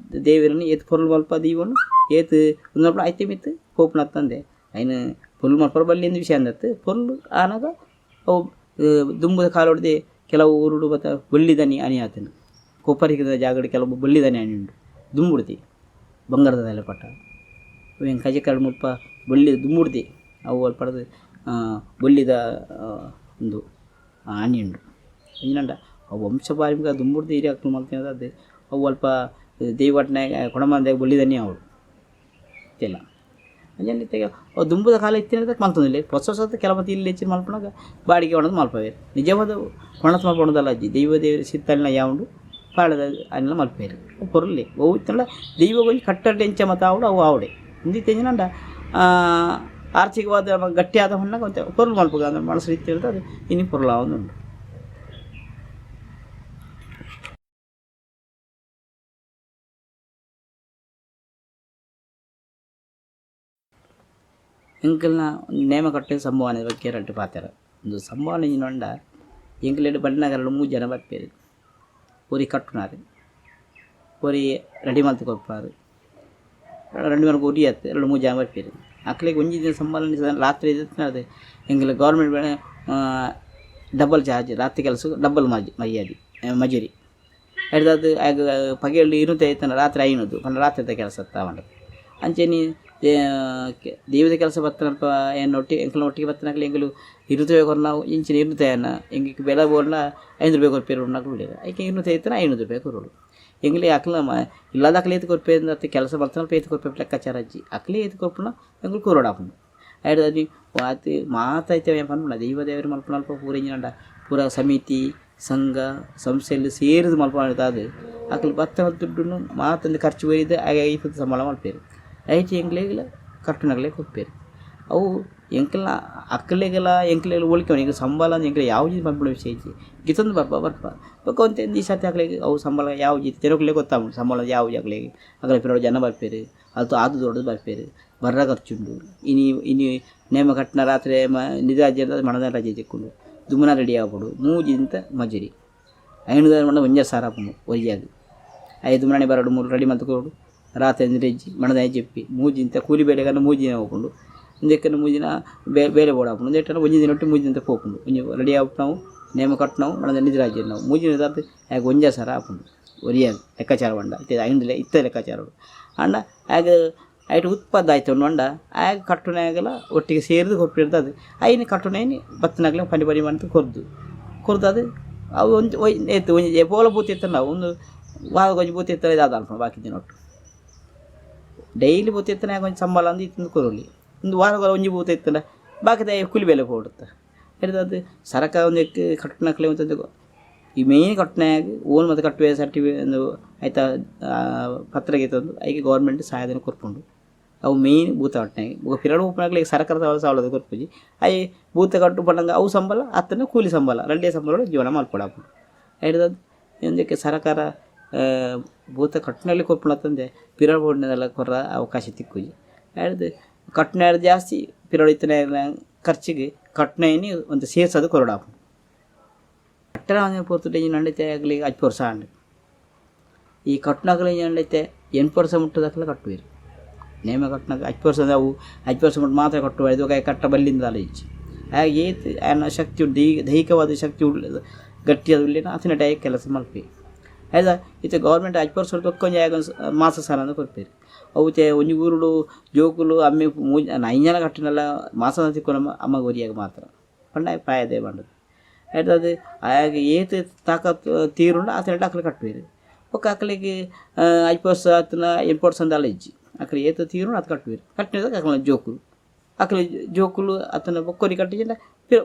ದೇವೆರೆನ್ ಏತ್ ಪೊರ್ಲು ಮಲ್ಪ ದೀವೊನು ಏತ್ ಉಂದು ಮಲ್ಪುನ ಐತೆ ಮಿತ್ತ್ ಪೋಪುನ ಅತ್ತಂದೆ ಐನ್ ಪೊರ್ಲು ಮಲ್ಪರೆ ಬಲ್ಲಿ ಇಂದ್ ವಿಷಯ ಅಂದತ್ ಪೊರ್ಲು ಆನಗ ಅವು ದುಂಬುದ ಕಾಲೊಡ್ದೆ ಕೆಲವು ಊರುಡು ಮಾತ ಬೊಲ್ಲಿದನಿ ಅನಿ ಆತುಂಡು ಕೊಪ್ಪರಿಗೆದ ಜಾಗಡ್ ಕೆಲವು ಬೊಲ್ಲಿದನಿ ಅನಿ ಉಂಡು ದುಂಬುಡ್ದು ಬಂಗಾರದ ತಲೆಪಟ್ಟ ಅವೆನ್ ಕಜೆಕಾಡು ಮುಲ್ಪ ಬೊಳ್ಳಿ ದುಂಬುಡ್ದೆ ಅವು ಅಲ್ಪಡ್ದ್ ಬೊಲ್ಲಿದ ಉಂದು ಅಣಿ ಉಂಡು ಎಂಚಿನಂಡ ಅವು ವಂಶ ಪಾರಂಪರಿಕ ದುಂಬುಡ್ದು ಹಿರಿಯಕ್ಲು ಮಲ್ತಿನದಾದ್ ಅವು ಅಲ್ಪ ದೈವಟ್ನೆ ಕೊಡಮಂದಾಯ ಬೊಲ್ಲಿದನಿ ಆವೊಡು ಇತ್ತೆಲ ಅಂಚನೆ ಇತ್ತೆ ಅವು ದುಂಬುದ ಕಾಲ ಇತ್ತಿನದಕ್ಕೆ ಮಲ್ತೊಂದುಲ್ಲೆರ್ ಪೊಸ ಪೊಸತ್ ಕೆಲವು ಮಾತ ಇಲ್ಲ್ ಎಚ್ಚಿನ ಮಲ್ಪುನಗ ಬಾಡಿಗೆ ಕೊನೊದು ಮಲ್ಪುವೆರ್ ನಿಜವಾದ ಕೊಣತ್ ಮಲ್ಪುನದಲ್ಲ ಅಜ್ಜಿ ದೈವ ದೇವೆರ್ ಸಿತ್ತಲ್ನ ಯಾವುಂಡು ಪಾಳೆದ ಅನಿಲ ಮಲ್ಪುವೆರ್ ಅವು ಪೊರ್ಲೆ ಒವು ಇತ್ತ್ಂಡ ದೈವಗ್ ಒಂಜಿ ಕಟ್ಟಡ್ ಎಂಚ ಮಾತ ಆವೊಡು ಅವು ಆವೊಡೆ ಉಂದು ಇತ್ತೆ ಎಂಚಿನಂಡ ಆರ್ಥಿಕವಾದ ಗಟ್ಟಿ ಆದ ಪನ್ನಗ ಒಂತೆ ಪೊರ್ಲು ಮಲ್ಪುಗ ಮನಸ್ಸು ಇತ್ತಿರ್ದ್ ಅದು ಇನಿ ಪೊರ್ಲು ಆವೊಂದುಂಡು. ಎಂಕಲ್ನ ನೇಮ ಕಟ್ಟುನ ಸಂಭಾವನೆ ಬಗ್ಗೆ ರಡ್ಡ್ ಪಾತೆರ. ಉಂದು ಸಂಭಾವನೆ ಎಂಚಿನ ಪಂಡ ಎಂಕ್ಲೆಡ್ ಬನ್ನಗ ಮೂಜಿ ಜನ ಬರ್ಪೆರ್. ಒರಿ ಕಟ್ಟುನಾರ್, ಒರಿ ರೆಡಿ ಮಲ್ತ್ ಕೊರ್ಪಾರ್, ರಡ್ಡ್ ಮಲ್ಪು ಒರಿ ಅತ್ತ್ ರಡ್ಡ್ ಮೂಜಿ ಜನ ಬರ್ಪೆರ್. ಅಕ್ಲೆಗ್ ಒಂಜಿ ದಿನ ಸಂಭಾವನೆ ರಾತ್ರೆ ಎಂಕ್ಲೆ government double charge ರಾತ್ರೆ ಕೆಲಸಗ್ ಡಬಲ್ ಮರ್ಯಾದಿ ಮಜೂರಿ. ಐಡ್ದಾದ್ ಆಯಗ್ ಪಗೆಲ್ ಇರುತೆ ಇತ್ತ್ಂಡ ರಾತ್ರೆ ಐನೂದು ಪಂಡ ರಾತ್ರೆದ ಕೆಲಸ ಅತ್ತ ಪಂಡುದು. ಅಂಚನೆ ದೈವದ ಕೆಲಸ ಬತ್ತಿನಲ್ಪ ಎನ್ನೊಟ್ಟಿಗೆ ಎಂಕ್ಲ್ನ ಒಟ್ಟಿಗೆ ಬತ್ತಿನಕ್ಲು ಎಂಕುಲು ಇರುತ್ತವೆ ಕೊರ್ನ ಇಂಚಿನ ಇರುತ್ತೇನ ಎಂಕ್ ಬೆಲೆ ಬೋಡ್ಂಡ 5 ರೂಪಾಯಿ ಕೊರ್ಪೆರ್ ಪನ್ಪಿನಕುಲು ಉಲ್ಲೆರ್. ಐಕ್ 250 ಇತ್ತ್ಂಡ 500 ರೂಪಾಯಿ ಕೊರೊಡು. ಎಂಕ್ಲೆ ಅಕ್ಲ್ನ ಇಲ್ಲದಕ್ಲು ಏತ್ ಕೊರ್ಪೆರ್ ಅತ್ತ್ ಕೆಲಸ ಮಲ್ತಿನಲ್ಪ ಏತ್ ಕೊರ್ಪೆರ್ ಲೆಕ್ಕಾಚಾರ ಇಜ್ಜಿ. ಅಕ್ಲೆ ಏತ್ ಕೊರ್ಪುನ ಎಂಕುಲು ಕೊರೊಡಾಪುಂಡು. ಐಡ್ದ್ ಆತ್ ಮಾತ ಇತ್ತೆ ಯಾನ್ ಪನ್ಪುನ ದೈವ ದೇವೆರ್ ಮಲ್ಪುನಲ್ಪ ಪೂರ ಎಂಚಿನಂಡ ಪೂರ ಸಮಿತಿ ಸಂಘ ಸಂಸ್ಥೆಲು ಸೇರ್ದ್ ಮಲ್ಪುನದಾದ್ ಅಕುಲು ಬತ್ತಿನ ದುಡ್ಡುನು ಮಾತ ಒಂಜಿ ಖರ್ಚು ಒಯ್ದು ಐತ ಸಂಬಳ ಮಲ್ಪುವೆರ್. ಐಟ್ ಎಂಕ್ಲೆಗ್ಲ ಕಟ್ಟುನಕ್ಲೆಗ್ ಕೊರ್ಪೆರ್. ಅವು ಎಂಕಲ್ನ ಅಕ್ಲೆಗ್ಲ ಎಂಕ್ಲೆಗ್ಲ ಹೋಲಿಕೆ ಎಂಕ್ ಸಂಬಳ ಎಂಕ್ಲೆ ಯಾವುಜಿ ಪನ್ಪಿನ ವಿಷಯ ಇಜ್ಜಿ. ಗಿತೊಂದು ಬರ್ಪ ಬರ್ಪ ಬೊಕ ಒಂತೆ ಈ ಸರ್ತಿ ಅಕ್ಲೆಗ್ ಅವು ಸಂಬಳ ಯಾವುಜಿ ಜನೊಕ್ಲೆಗ್ ಗೊತ್ತಾಪುಂಡು ಸಂಬಳ ಯಾವುಜಿ ಅಕ್ಲೆಗ್ ಅಕಲ್ನ ಪಿರವುಡು ಜನ ಬರ್ಪೆರ್ ಅಲ್ತ್ ಆತ್ ದೂರಡ್ದ್ ಬರ್ಪೆರ್ ಬರ್ರ ಖರ್ಚುಂಡು ಇನಿ ಇನಿ ನೇಮ ಕಟ್ಟುನ ರಾತ್ರೆ ನಿದಾಜೆರ್ದ ಮನದಾನಿ ರಜೆ ತಿಕ್ಕುಂಡು ದುಂಬುನ ರೆಡಿ ಆವೊಡು ಮೂಜಿ ದಿನತ ಮಜೂರಿ 500 ಪಂಡ 1,500 ಆಪುಂಡು ಒರಿಯಾಗ್ ಐದು ದುಂಬುನಾನಿ ಬರೊಡು ಮೂಲು ರೆಡಿ ಮಲ್ತ್ ಕೊರೊಡು ರಾತ್ರೆ ನಿದ್ರೆ ಇಜ್ಜಿ ಮನದಾನಿ ಜೆಪ್ಪಿ ಮೂಜಿ ದಿನತ ಕೂಲಿ ಬೇಲೆಗ್ ಆಂಡ ಮೂಜಿ ದಿನ ಪೋಪುಂಡು. ಉಂದೆಕ್ಕನ ಮೂಜಿನ ಬೇಲೆ ಬೋಡಾಪುಂಡು ಉಂದೆಟ್ಟನ ಒಂಜಿ ದಿನೊಟ್ಟು ಮೂಜಿ ದಿನತ ಪೋಪುಂಡು ಒಂಜಿ ರೆಡಿ ಆಪುನವು ನೇಮ ಕಟ್ಟುನವು ನನ ನಿದ್ರಾಜಿ ನಾವು ಮೂಜಿ ದಿನದಾತ್ ಆಯಗ್ ಒಂಜೆ ಸರ ಆಪುಂಡು ಒರಿಯಾಗ್ ಲೆಕ್ಕಾಚಾರ ಪಂಡ ಇತ್ತೆ ಐಂದ್ ಇತ್ತೆ ಲೆಕ್ಕಾಚಾರ ಆಂಡ ಆಯಗ್ ಐಟ್ ಉತ್ಪಾದ ಆಯ್ತು ಪಂಡ ಆಯಗ್ ಕಟ್ಟುನಾಗಲ ಒಟ್ಟಿಗೆ ಸೇರ್ದು ಕೊರ್ಪಿರ್ತದೆ ಐನ್ ಕಟ್ಟುನೈನ್ ಬತ್ತಿನಾಗ್ಲ ಪನಿ ಪನಿ ಮಂತ್ ಕೊರ್ದು ಕೊರ್ದು ಅದು ಅವು ಒಂಜಿ ಏತ್ ಒಂಜಿ ಏಪೋಲ ಬೂತಿ ಇತ್ತಂಡ ಒಂದು ವಾರಗ್ ಒಂಜಿ ಬೂತಿ ಇತ್ತಂಡ ದಾದ ಅನ್ಪುಂಡು ಬಾಕಿ ದಿನೊಟ್ಟು ಡೈಲಿ ಬೂತಿ ಇತ್ತಂಡ ಒಂಜಿ ಸಂಬಳ ಅಂದ್ ಇತ್ತಂದು ಕೊರೊಲಿ ಒಂದು ವಾರಗೊರ ಒಂಜಿ ಬೂತ ಇತ್ತಂಡ ಬಾಕಿದ ಕೂಲಿ ಬೇಲೆ ಪೋಡುತ್ತ ಹಿಡ್ದದ್ದು ಸರಕ ಒಂದಕ್ಕೆ ಕಟ್ಟುನಕ್ಲೆ ಒಂತೊಂದು ಈ ಮೇನ್ ಕಟ್ಟುನಾಗ ಓನ್ ಮತ್ತು ಕಟ್ಟುವೆ ಸರ್ಟಿಫಿ ಒಂದು ಆಯ್ತಾ ಪತ್ರಗೆ ತಂದು ಐಕೆ ಗೌರ್ಮೆಂಟ್ ಸಹಾಯಧನ ಕೊರ್ಪುಂಡು ಅವು ಮೇನ್ ಭೂತ ಕಟ್ಟುನಾಗ ಬೊಕ ಪಿರವು ಉಪ್ಪುನಾಗ್ಲೆ ಸರಕಾರದ ಸವಲತ್ತು ಕೊರ್ಪುಜಿ ಅಯ್ ಭೂತ ಕಟ್ಟು ಪಂಡಂಗ ಅವು ಸಂಬಳ ಅತ್ತನ ಕೂಲಿ ಸಂಬಳ ರಡ್ಡೆ ಸಂಬಳ ಜೀವನ ಮಲ್ಪೊಡಾಪುಂಡು ಐಡ್ದದ್ದು ಒಂದಕ್ಕೆ ಸರಕಾರ ಭೂತ ಕಟ್ಟುನಲ್ಲಿ ಕೊರ್ಪುಂಡತ್ತಂದೆ ಪಿರವು ಬೋಡ್ನದೆಲ್ಲ ಕೊರ್ರ ಅವಕಾಶ ತಿಕ್ಕುಜಿ ಐಡ್ದು ಕಟ್ಟುನಾಗ ಜಾಸ್ತಿ ಪಿರವು ಇತ್ತನೆ ಖರ್ಚಿಗೆ ಕಟ್ಟುನೈನಿ ಒಂದು ಸೇರ್ಸೋದು ಕೊರಡಾಪುಂಡು ಕಟ್ಟಡ ಪೊರ್ತುಡು ಎಂಚಿನ ಆಗಲಿ ಅಜ್ಪ ವರ್ಷ ಆಂಡ್ ಈ ಕಟ್ಟುನಕುಲು ಎಂಚಿನ ಎಂಟು ವರ್ಷ ಮುಟ್ಟದಕ್ಲ ಕಟ್ಟುವೆರ್ ನೇಮ ಕಟ್ಟುನಗ ಅಜ್ಪ ವರ್ಷ ಅವು ಅಜ್ಪ ವರ್ಷ ಮುಟ್ಟ ಮಾತ್ರ ಕಟ್ಟುವ ಇದು ಕಟ್ಟ ಬಲ್ಲಿಂದ ದಾಲ ಇಜ್ಜಿ ಆಯಗ್ ಏತ್ ಆಯನ ಶಕ್ತಿ ಉಂಡು ದೈಹಿಕವಾದ ಶಕ್ತಿ ಉಳ್ಳ ಗಟ್ಟಿಯಾದ ಉಲ್ಲೇನ ಆತನ ಆಯ್ ಕೆಲಸ ಮಲ್ಪೆ ಆಯ್ದ ಇತ್ತೆ ಗೌರ್ಮೆಂಟ್ ಅಜ್ಪ ವರ್ಷ ಬೊಕ್ಕ ಒಂಜಿ ಆಯಗ್ ಮಾಸ ಸಾಲ ಅಂದ್ ಕೊರ್ಪೆರ್ ಅವು ಇತ್ತೆ ಒಂಜಿ ಊರುಡು ಜೋಕುಲು ಅಮ್ಮೆ ಮೂಜಿ ಐನ್ ಜನ ಕಟ್ಟಿನಲ್ಲ ಮಾಸ ತಿಕ್ಕುನ ಅಮ್ಮಗ್ ಒರಿಯಾಗ ಮಾತ್ರ ಪಂಡ ಆಯ್ ಪ್ರಾಯದೇ ಪಂಡದು ಐಡ್ದಾದ್ ಆಯಗ್ ಏತ್ ತಾಕತ್ ತೀರುಂಡು ಆತನೆಟ್ ಅಕ್ಲು ಕಟ್ಟುವೆರ್ ಬೊಕ್ಕ ಅಕ್ಲೆಗ್ ಐಪ ವರ್ಷ ಆತನ ಎಂಟು ವರ್ಷ ದಾಲ ಇಜ್ಜಿ ಅಕ್ಲು ಏತ್ ತೀರುಂಡು ಆತ್ ಕಟ್ಟುವೆರ್ ಕಟ್ಟಿನದಾಗ ಅಕ್ಲೆನ ಜೋಕುಲು ಅಕ್ಲೆ ಜೋಕುಲು ಅತ್ತನ ಬೊಕ್ಕೊರಿ ಕಟ್ಟಿಜಿಂಡ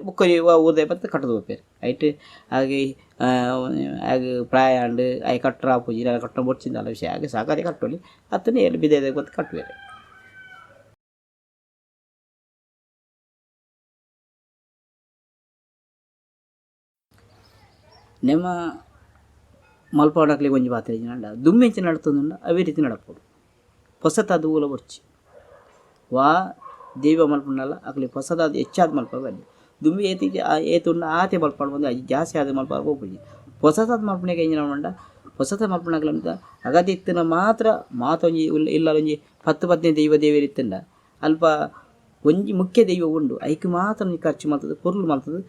ಬೊಕ್ಕೊರಿ ಊರ್ದ ಬತ್ತ್ ಕಟ್ಟುದು ಪೋಪೆರ್ ಐಟ್ ಆಗೆ ಆಗ್ ಪ್ರಾಯ ಆಂಡ್ ಆಯ್ ಕಟ್ಟರ ಆಪುಜಿ ನನ ಕಟ್ಟುನ ಬೊಡ್ಚಿ ದಾಲ ವಿಷಯ ಆಗ್ ಸಾಕಾರಿ ಕಟ್ಟೊಲಿ ಅತ್ತನ ಏಲ್ ಬಿದೆದ ಬತ್ತ್ ಕಟ್ಟುವೆರ್. ನೇಮ ಮಲ್ಪವನಕ್ಲೆಗ್ ಒಂಜಿ ಪಾತೆರ ಇಜ್ಜಿಂಡ ದುಂಬೆಂಚ ನಡತೊಂದುಂಡ ಅವೇ ರೀತಿ ನಡಪೊಡು ಪೊಸತಾದ್ ಒವುಲ ಬೊಡ್ಚಿ ವಾ ದೈವ ಮಲ್ಪುಂಡಲ ಅಕ್ಲೆಗ್ ಪೊಸತಾದ್ ಹೆಚ್ಚಾದ್ ಮಲ್ಪರೆ ಬಲ್ಲಿ ದುಂಬು ಏತ್ ಏತ್ ಉಂಡು ಆತೆ ಮಲ್ಪೊಡು ಪಂದ್ ಜಾಸ್ತಿ ಆದ್ ಮಲ್ಪರೆ ಪೋಪುಜಿ ಪೊಸತಾದ್ ಮಲ್ಪುನೆಗ್ ಎಂಚಿನ ಪಂಡ ಪೊಸತ ಮಲ್ಪುನಕ್ಲೆಂತ ಅಗತ್ಯ ಇತ್ತಿನ ಮಾತ್ರ ಮಾತ ಒಂಜಿ ಇಲ್ಲಲ್ ಒಂಜಿ 10 15 ದೈವ ದೇವೆರ್ ಇತ್ತುಂಡ ಅಲ್ಪ ಒಂಜಿ ಮುಖ್ಯ ದೈವ ಉಂಡು ಐಕ್ ಮಾತ್ರ ಒಂಜಿ ಖರ್ಚು ಮಲ್ತುದು ಪೊರ್ಲು ಮಲ್ತುದು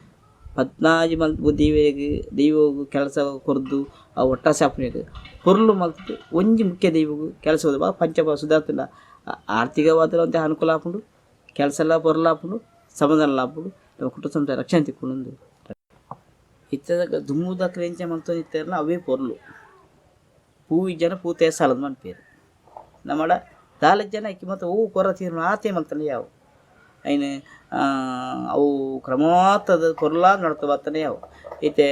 14 ಮಲ್ತ್ ದೇವೆರೆಗ್ ದೈವಗ್ ಕೆಲಸ ಕೊರ್ದು ಅವು ಒಟ್ಟಾಸಿ ಆಪುನೆಗ್ ಪೊರ್ಲು ಮಲ್ತುದು ಒಂಜಿ ಮುಖ್ಯ ದೈವಗ್ ಕೆಲಸ ಪಂಚ ಸುಧಾರ್ತುಂಡ ಆರ್ಥಿಕವಾದ ಒಂತೆ ಅನುಕೂಲ ಆಪುಂಡು ಕೆಲಸ ಎಲ್ಲ ಪೊರ್ಲು ಆಪುಂಡು ಸಮಾಧಾನ ಆಪುಂಡು ಕುಟುಂಬ ಸಂಸಾರ ರಕ್ಷಣೆ ತಿಕ್ಕುಂಡು. ಇತ್ತೆದ ದುಂಬುದಕ್ಲು ಎಂಚ ಮಲ್ತೊಂದಿತ್ತೆರ್ನ ಅವೇ ಪೊರ್ಲು ಪೂ ಇಜ್ಜಂಡ ಪೂ ತೇಸಾಲಂದ್ ಮನ್ಪುವೆರ್ ನಮಡ ದಾಲ ಜನ ಐಕ್ ಮಾತ ಒವು ಕೊರ ತೀರುಂಡು ಆತೆ ಮಲ್ತಂಡ ಯಾವು ಐನ್ ಅವು ಕ್ರಮವಾತದ ಪೊರ್ಲಾದ್ ನಡತ್ ಬತ್ತಂಡ ಯಾವು ಇತ್ತೆ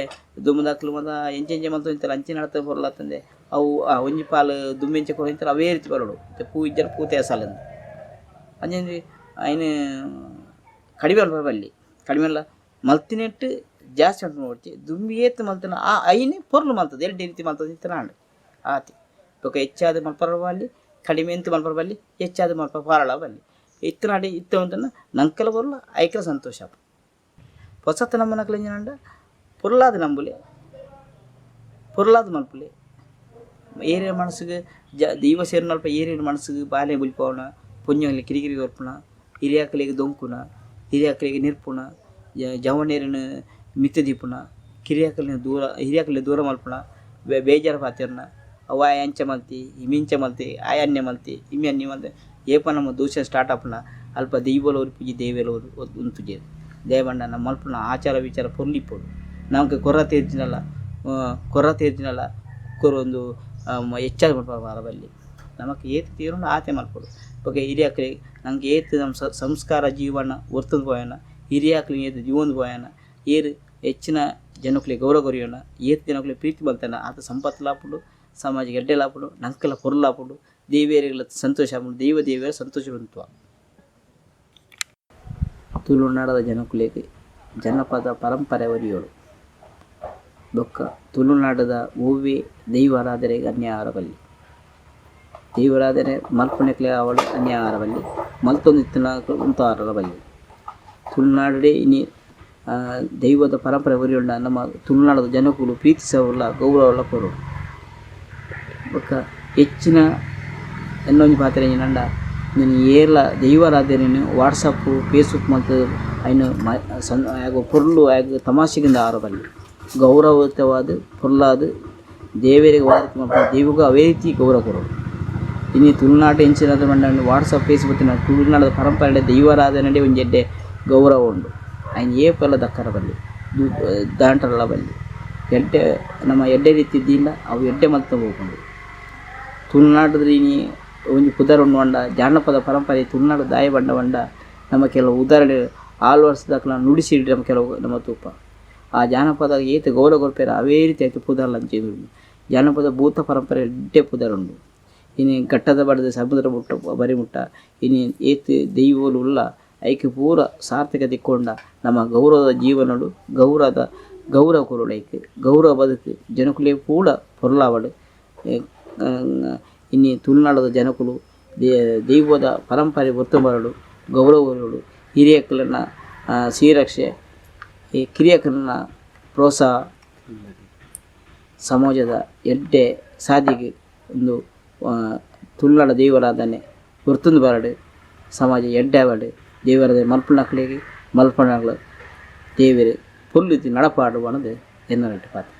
ದುಂಬುದಕ್ಲು ಮಾತ ಎಂಚ ಎಂಚ ಮಲ್ತೊಂದಿತ್ತೆರ್ ಅಂಚೆ ನಡತ್ ಪೊರ್ಲಾತಂದೆ ಅವು ಒಂಜಿ ಪಾಲ್ ದುಂಬು ಎಂಚ ಕೊರೊಂದಿತ್ತೆರ್ ಅವೇ ರೀತಿ ಬರೊಡು ಇತ್ತೆ ಪೂ ಇಜ್ಜಂಡ ಪೂ ತೇಸಾಲಂದ್ ಅಂಚನೆ ಐನ್ ಕಡಿಮೆ ಮಲ್ಪರೆ ಬಲ್ಲಿ ಕಡಿಮೆ ಅಲ್ಲ ಮಲ್ತಿನೆಟ್ ಜಾಸ್ತಿ ಮಲ್ಪುನ ಬೊಡ್ಚಿ ದುಂಬು ಏತ್ ಮಲ್ತುಂಡ ಆ ಐನೆ ಪೊರ್ಲು ಮಲ್ತುದು ಎಡ್ಡೆ ರೀತಿ ಮಲ್ತೊಂದಿತ್ತೆರ್ ಆಂಡ್ ಆತೆ ಬೊಕ ಹೆಚ್ಚಾದ್ ಮಲ್ಪರೆ ಬಲ್ಲಿ ಕಡಿಮೆ ಎಂತ ಮಲ್ಪರೆ ಬಲ್ಲಿ ಹೆಚ್ಚಾದ್ ಮಲ್ಪರೆ ಪಾರಲ ಬಲ್ಲಿ ಇತ್ತಿನಾಡೆ ಇತ್ತೆ ಉಂತುಂಡ ನಂಕಲ ಪೊರ್ಲು ಐಕ್ಲ ಸಂತೋಷ ಆಪುಂಡು. ಪೊಸತ್ ನಂಬುನಕ್ಲು ಎಂಚಿನ ಪಂಡ ಪೊರ್ಲಾದ್ ನಂಬುಲೆ ಪೊರ್ಲಾದ್ ಮಲ್ಪುಲೆ ಏರೆನ ಮನಸ್ಸುಗ್ ದೈವ ಸೇರಿನಲ್ಪ ಏರೆನ ಮನಸ್ಸುಗ್ ಬಾಲೆ ಬುಲ್ಪಾವುನ ಪೊಂಜೋವುಲೆಗ್ ಕಿರಿಕಿರಿ ಕೊರ್ಪುನ ಹಿರಿಯಾಕ್ಲೆಗ್ ದೊಂಕುನ ಹಿರಿಯಾಕ್ಲೆಗ್ ನೆರ್ಪುನ ಜವನೆರೆನ್ ಮಿತ್ತ್ ದೀಪುನ ಕಿರಿಯಾಕ್ಲೆನ್ ದೂರ ಹಿರಿಯಾಕ್ಲೆನ್ ದೂರ ಮಲ್ಪುನ ಬೇಜಾರ್ ಪಾತೆರುನ ಅವು ಆಯೆ ಅಂಚ ಮಲ್ತಿ ಇಮಿ ಇಂಚ ಮಲ್ತಿ ಆಯೆ ಅನ್ಯ ಮಲ್ತಿ ಇಮಿ ಅನ್ಯ ಮಲ್ತಿ ಏಪ ನಮ್ಮ ದೂಷ ಸ್ಟಾರ್ಟ್ ಆಪುನ ಅಲ್ಪ ದೈವಲ ಒರಿಪುಜಿ ದೇವೆಲ ಉಂತುಜೆರ್ ದಾಯೆ ಪಂಡ ನಮ ಮಲ್ಪುನ ಆಚಾರ ವಿಚಾರ ಪೊರ್ಲು ಇಪ್ಪೊಡು ನಮಕ್ ಕೊರತೆ ಇಜ್ಜಿಂಡಲ ಕೊರತೆ ಇಜ್ಜಿಂಡಲ ಕೊರೊಂದು ಹೆಚ್ಚಾದ್ ಮಲ್ಪರೆ ಬಲ್ಲಿ ನಮಕ್ ಏತ್ ತೀರುಂಡು ಆತೆ ಮಲ್ಪೊಡು ಬೊಕ ಹಿರಿಯಾಕ್ಲೆಗ್ ನಂಕ್ ಏತ್ ನಮ್ಮ ಸಂಸ್ಕಾರ ಜೀವನ ಒರ್ತೊಂದು ಪೋಯನ ಹಿರಿಯಾಕ್ಲೆಗ್ ಏತ್ ದೀವೊಂದು ಪೋಯನ ಏರ್ ಹೆಚ್ಚಿನ ಜನೊಕ್ಲೆಗ್ ಗೌರವ ಕೊರಿಯೊನ ಏತ್ ಜನೊಕ್ಲೆಗ್ ಪ್ರೀತಿ ಮಲ್ತನ ಆತ್ ಸಂಪತ್ತುಲ ಆಪುಂಡು ಸಮಾಜಗ್ ಎಡ್ಡೆಲ ಆಪುಂಡು ನಂಕಲ ಪೊರ್ಲು ಆಪುಂಡು ದೇವೆರೆಗ್ಲ ಸಂತೋಷ ಆಪುಂಡು ದೈವ ದೇವೆರ್ ಸಂತೋಷ ಉಂತುವ. ತುಳುನಾಡದ ಜನಕುಲೆಗ್ ಜನಪದ ಪರಂಪರೆ ಒರಿಯೊಡು ಬೊಕ್ಕ ತುಳುನಾಡದ ಒವ್ವೆ ದೈವಾರಾಧನೆಗ್ ಅನ್ಯಾಯ ಆವರೆ ಬಲ್ಲಿ ದೈವಾರಾಧನೆ ಮಲ್ಪುನಕ್ಲೆ ಆವಡ್ ಅನ್ಯಾಯ ಆವರೆ ಬಲ್ಲಿ ಮಲ್ತೊಂದಿತ್ತಿನಕುಲು ಉಂತಾವರೆ ಬಲ್ಲಿ ತುಳುನಾಡೇ ಇನಿ ದೈವದ ಪರಂಪರೆ ಒರಿಯೊಂಡ ನಮ್ಮ ತುಳುನಾಡದ ಜನಕುಲು ಪ್ರೀತಿಸವುಲ ಗೌರವಲ ಕೊರೊಡು ಬೊಕ್ಕ ಹೆಚ್ಚಿನ ಎನ್ನ ಒಂಜಿ ಪಾತೆರ ಎಂಚಿನ ಪಂಡ ಉಂದೆನ್ ಏರ್ಲ ದೈವಾರಾಧನೆನ್ ವಾಟ್ಸಪ್ ಫೇಸ್ಬುಕ್ ಮಲ್ತ್ ಐನ್ ಆಯಗ್ ಪೊರ್ಲು ಆಯಗ್ ತಮಾಷೆಗ್ ಇಂದ್ ಆವರೆ ಬಲ್ಲಿ ಗೌರವಯುತವಾದ್ ಪೊರ್ಲಾದ್ ದೇವೆರೆಗ್ ವಾ ರೀತಿ ಮನ್ಪುನ ದೈವಗ್ ಅವ್ವೆ ರೀತಿ ಗೌರವ ಕೊರೊಡು. ಇನಿ ತುಳುನಾಡ್ ಎಂಚಿನ ಪಂಡ ವಾಟ್ಸಪ್ ಫೇಸ್ಬುಕ್ ತುಳುನಾಡ್ ದ ಪರಂಪರೆ ದೈವಾರಾಧನೆಡೆ ಒಂಜಿ ಎಡ್ಡೆ ಗೌರವ ಉಂಡು ಐನ್ ಏಪಲ ದಕ್ಕರೆ ಬಲ್ಲಿ ದಾಂಟರೆಲ ಬಲ್ಲಿ ಎಡ್ಡೆ ನಮ ಎಡ್ಡೆ ರೀತಿ ದೀಂಡ ಅವು ಎಡ್ಡೆ ಮಂತೊಂದು ಪೋಪುಂಡು. ತುಳುನಾಡ್ ಡ್ ಇನಿ ಒಂಜಿ ಪುದರ್ ಉಂಡು ಪಂಡ ಜಾನಪದ ಪರಂಪರೆ ತುಳುನಾಡ್ ದಾಯೆ ಪಂಡ ಪಂಡ ನಮ ಕೆಲವು ಉದಾರಣೆ ಆಳ್ವಾಸ್ ದಕಲ್ನ ನುಡಿಸಿರಿ ನಮ ಕೆಲವು ನಮ ತೂಪ ಆ ಜಾನಪದ ಏತ್ ಗೌರವ ಕೊರ್ಪೆರಾ ಅವ್ವೆ ರೀತಿ ಐತ ಪುದರ್ಲ ಅಂಚನೆ ಉಂಡು. ಜಾನಪದ ಭೂತ ಪರಂಪರೆ ಎಡ್ಡೆ ಪುದರ್ ಉಂಡು. ಇನಿ ಘಟ್ಟದ ಬಡ್ ಸಮುದ್ರ ಮುಟ್ಟ ಬರಿ ಮುಟ್ಟ ಇನಿ ಏತ್ ದೈವೊಲು ಉಲ್ಲ ಐಕ್ ಪೂರ ಸಾರ್ಥಕ ತಿಕ್ಕುಂಡ ನಮ ಗೌರವದ ಜೀವನಡ್ ಗೌರವದ ಗೌರವ ಕೊರೊಡು ಐಕ್ ಗೌರವ ಬದುಕು ಜನೊಕುಲೆಗ್ ಪೂರ ಪೊರ್ಲಾವಡ್ ಇನಿ ತುಳುನಾಡ್ ದ ಜನೊಕುಲು ದೈವದ ಪರಂಪರೆ ಒರ್ತೊಂದು ಬರೊಡು ಗೌರವ ಕೊರೊಡು ಹಿರಿಯಕ್ಲೆನ ಶ್ರೀರಕ್ಷೆ ಈ ಕಿರಿಯಕ್ಲೆನ ಪ್ರೋತ್ಸಾಹ ಸಮಾಜದ ಎಡ್ಡೆ ಸಾದಿಗ್ ಉಂದು ತುಳುನಾಡ ದೈವಾರಾಧನೆ ಒರ್ತೊಂದು ಬರಡ್ ಸಮಾಜ ಎಡ್ಡೆ ಆವಡ್ ದೈವಾರಾಧನೆ ಮನ್ಪುನಕ್ಲೆಗ್ ಮನ್ಪುನಕ್ಲ್ ದೇವೆರ್ ಪೊರ್ಲು ರೀತಿಡ್ ನಡಪಾವಡ್ ಪಂದ್ ಎನ್ನ ರಡ್ಡ್ ಪಾತೆರ.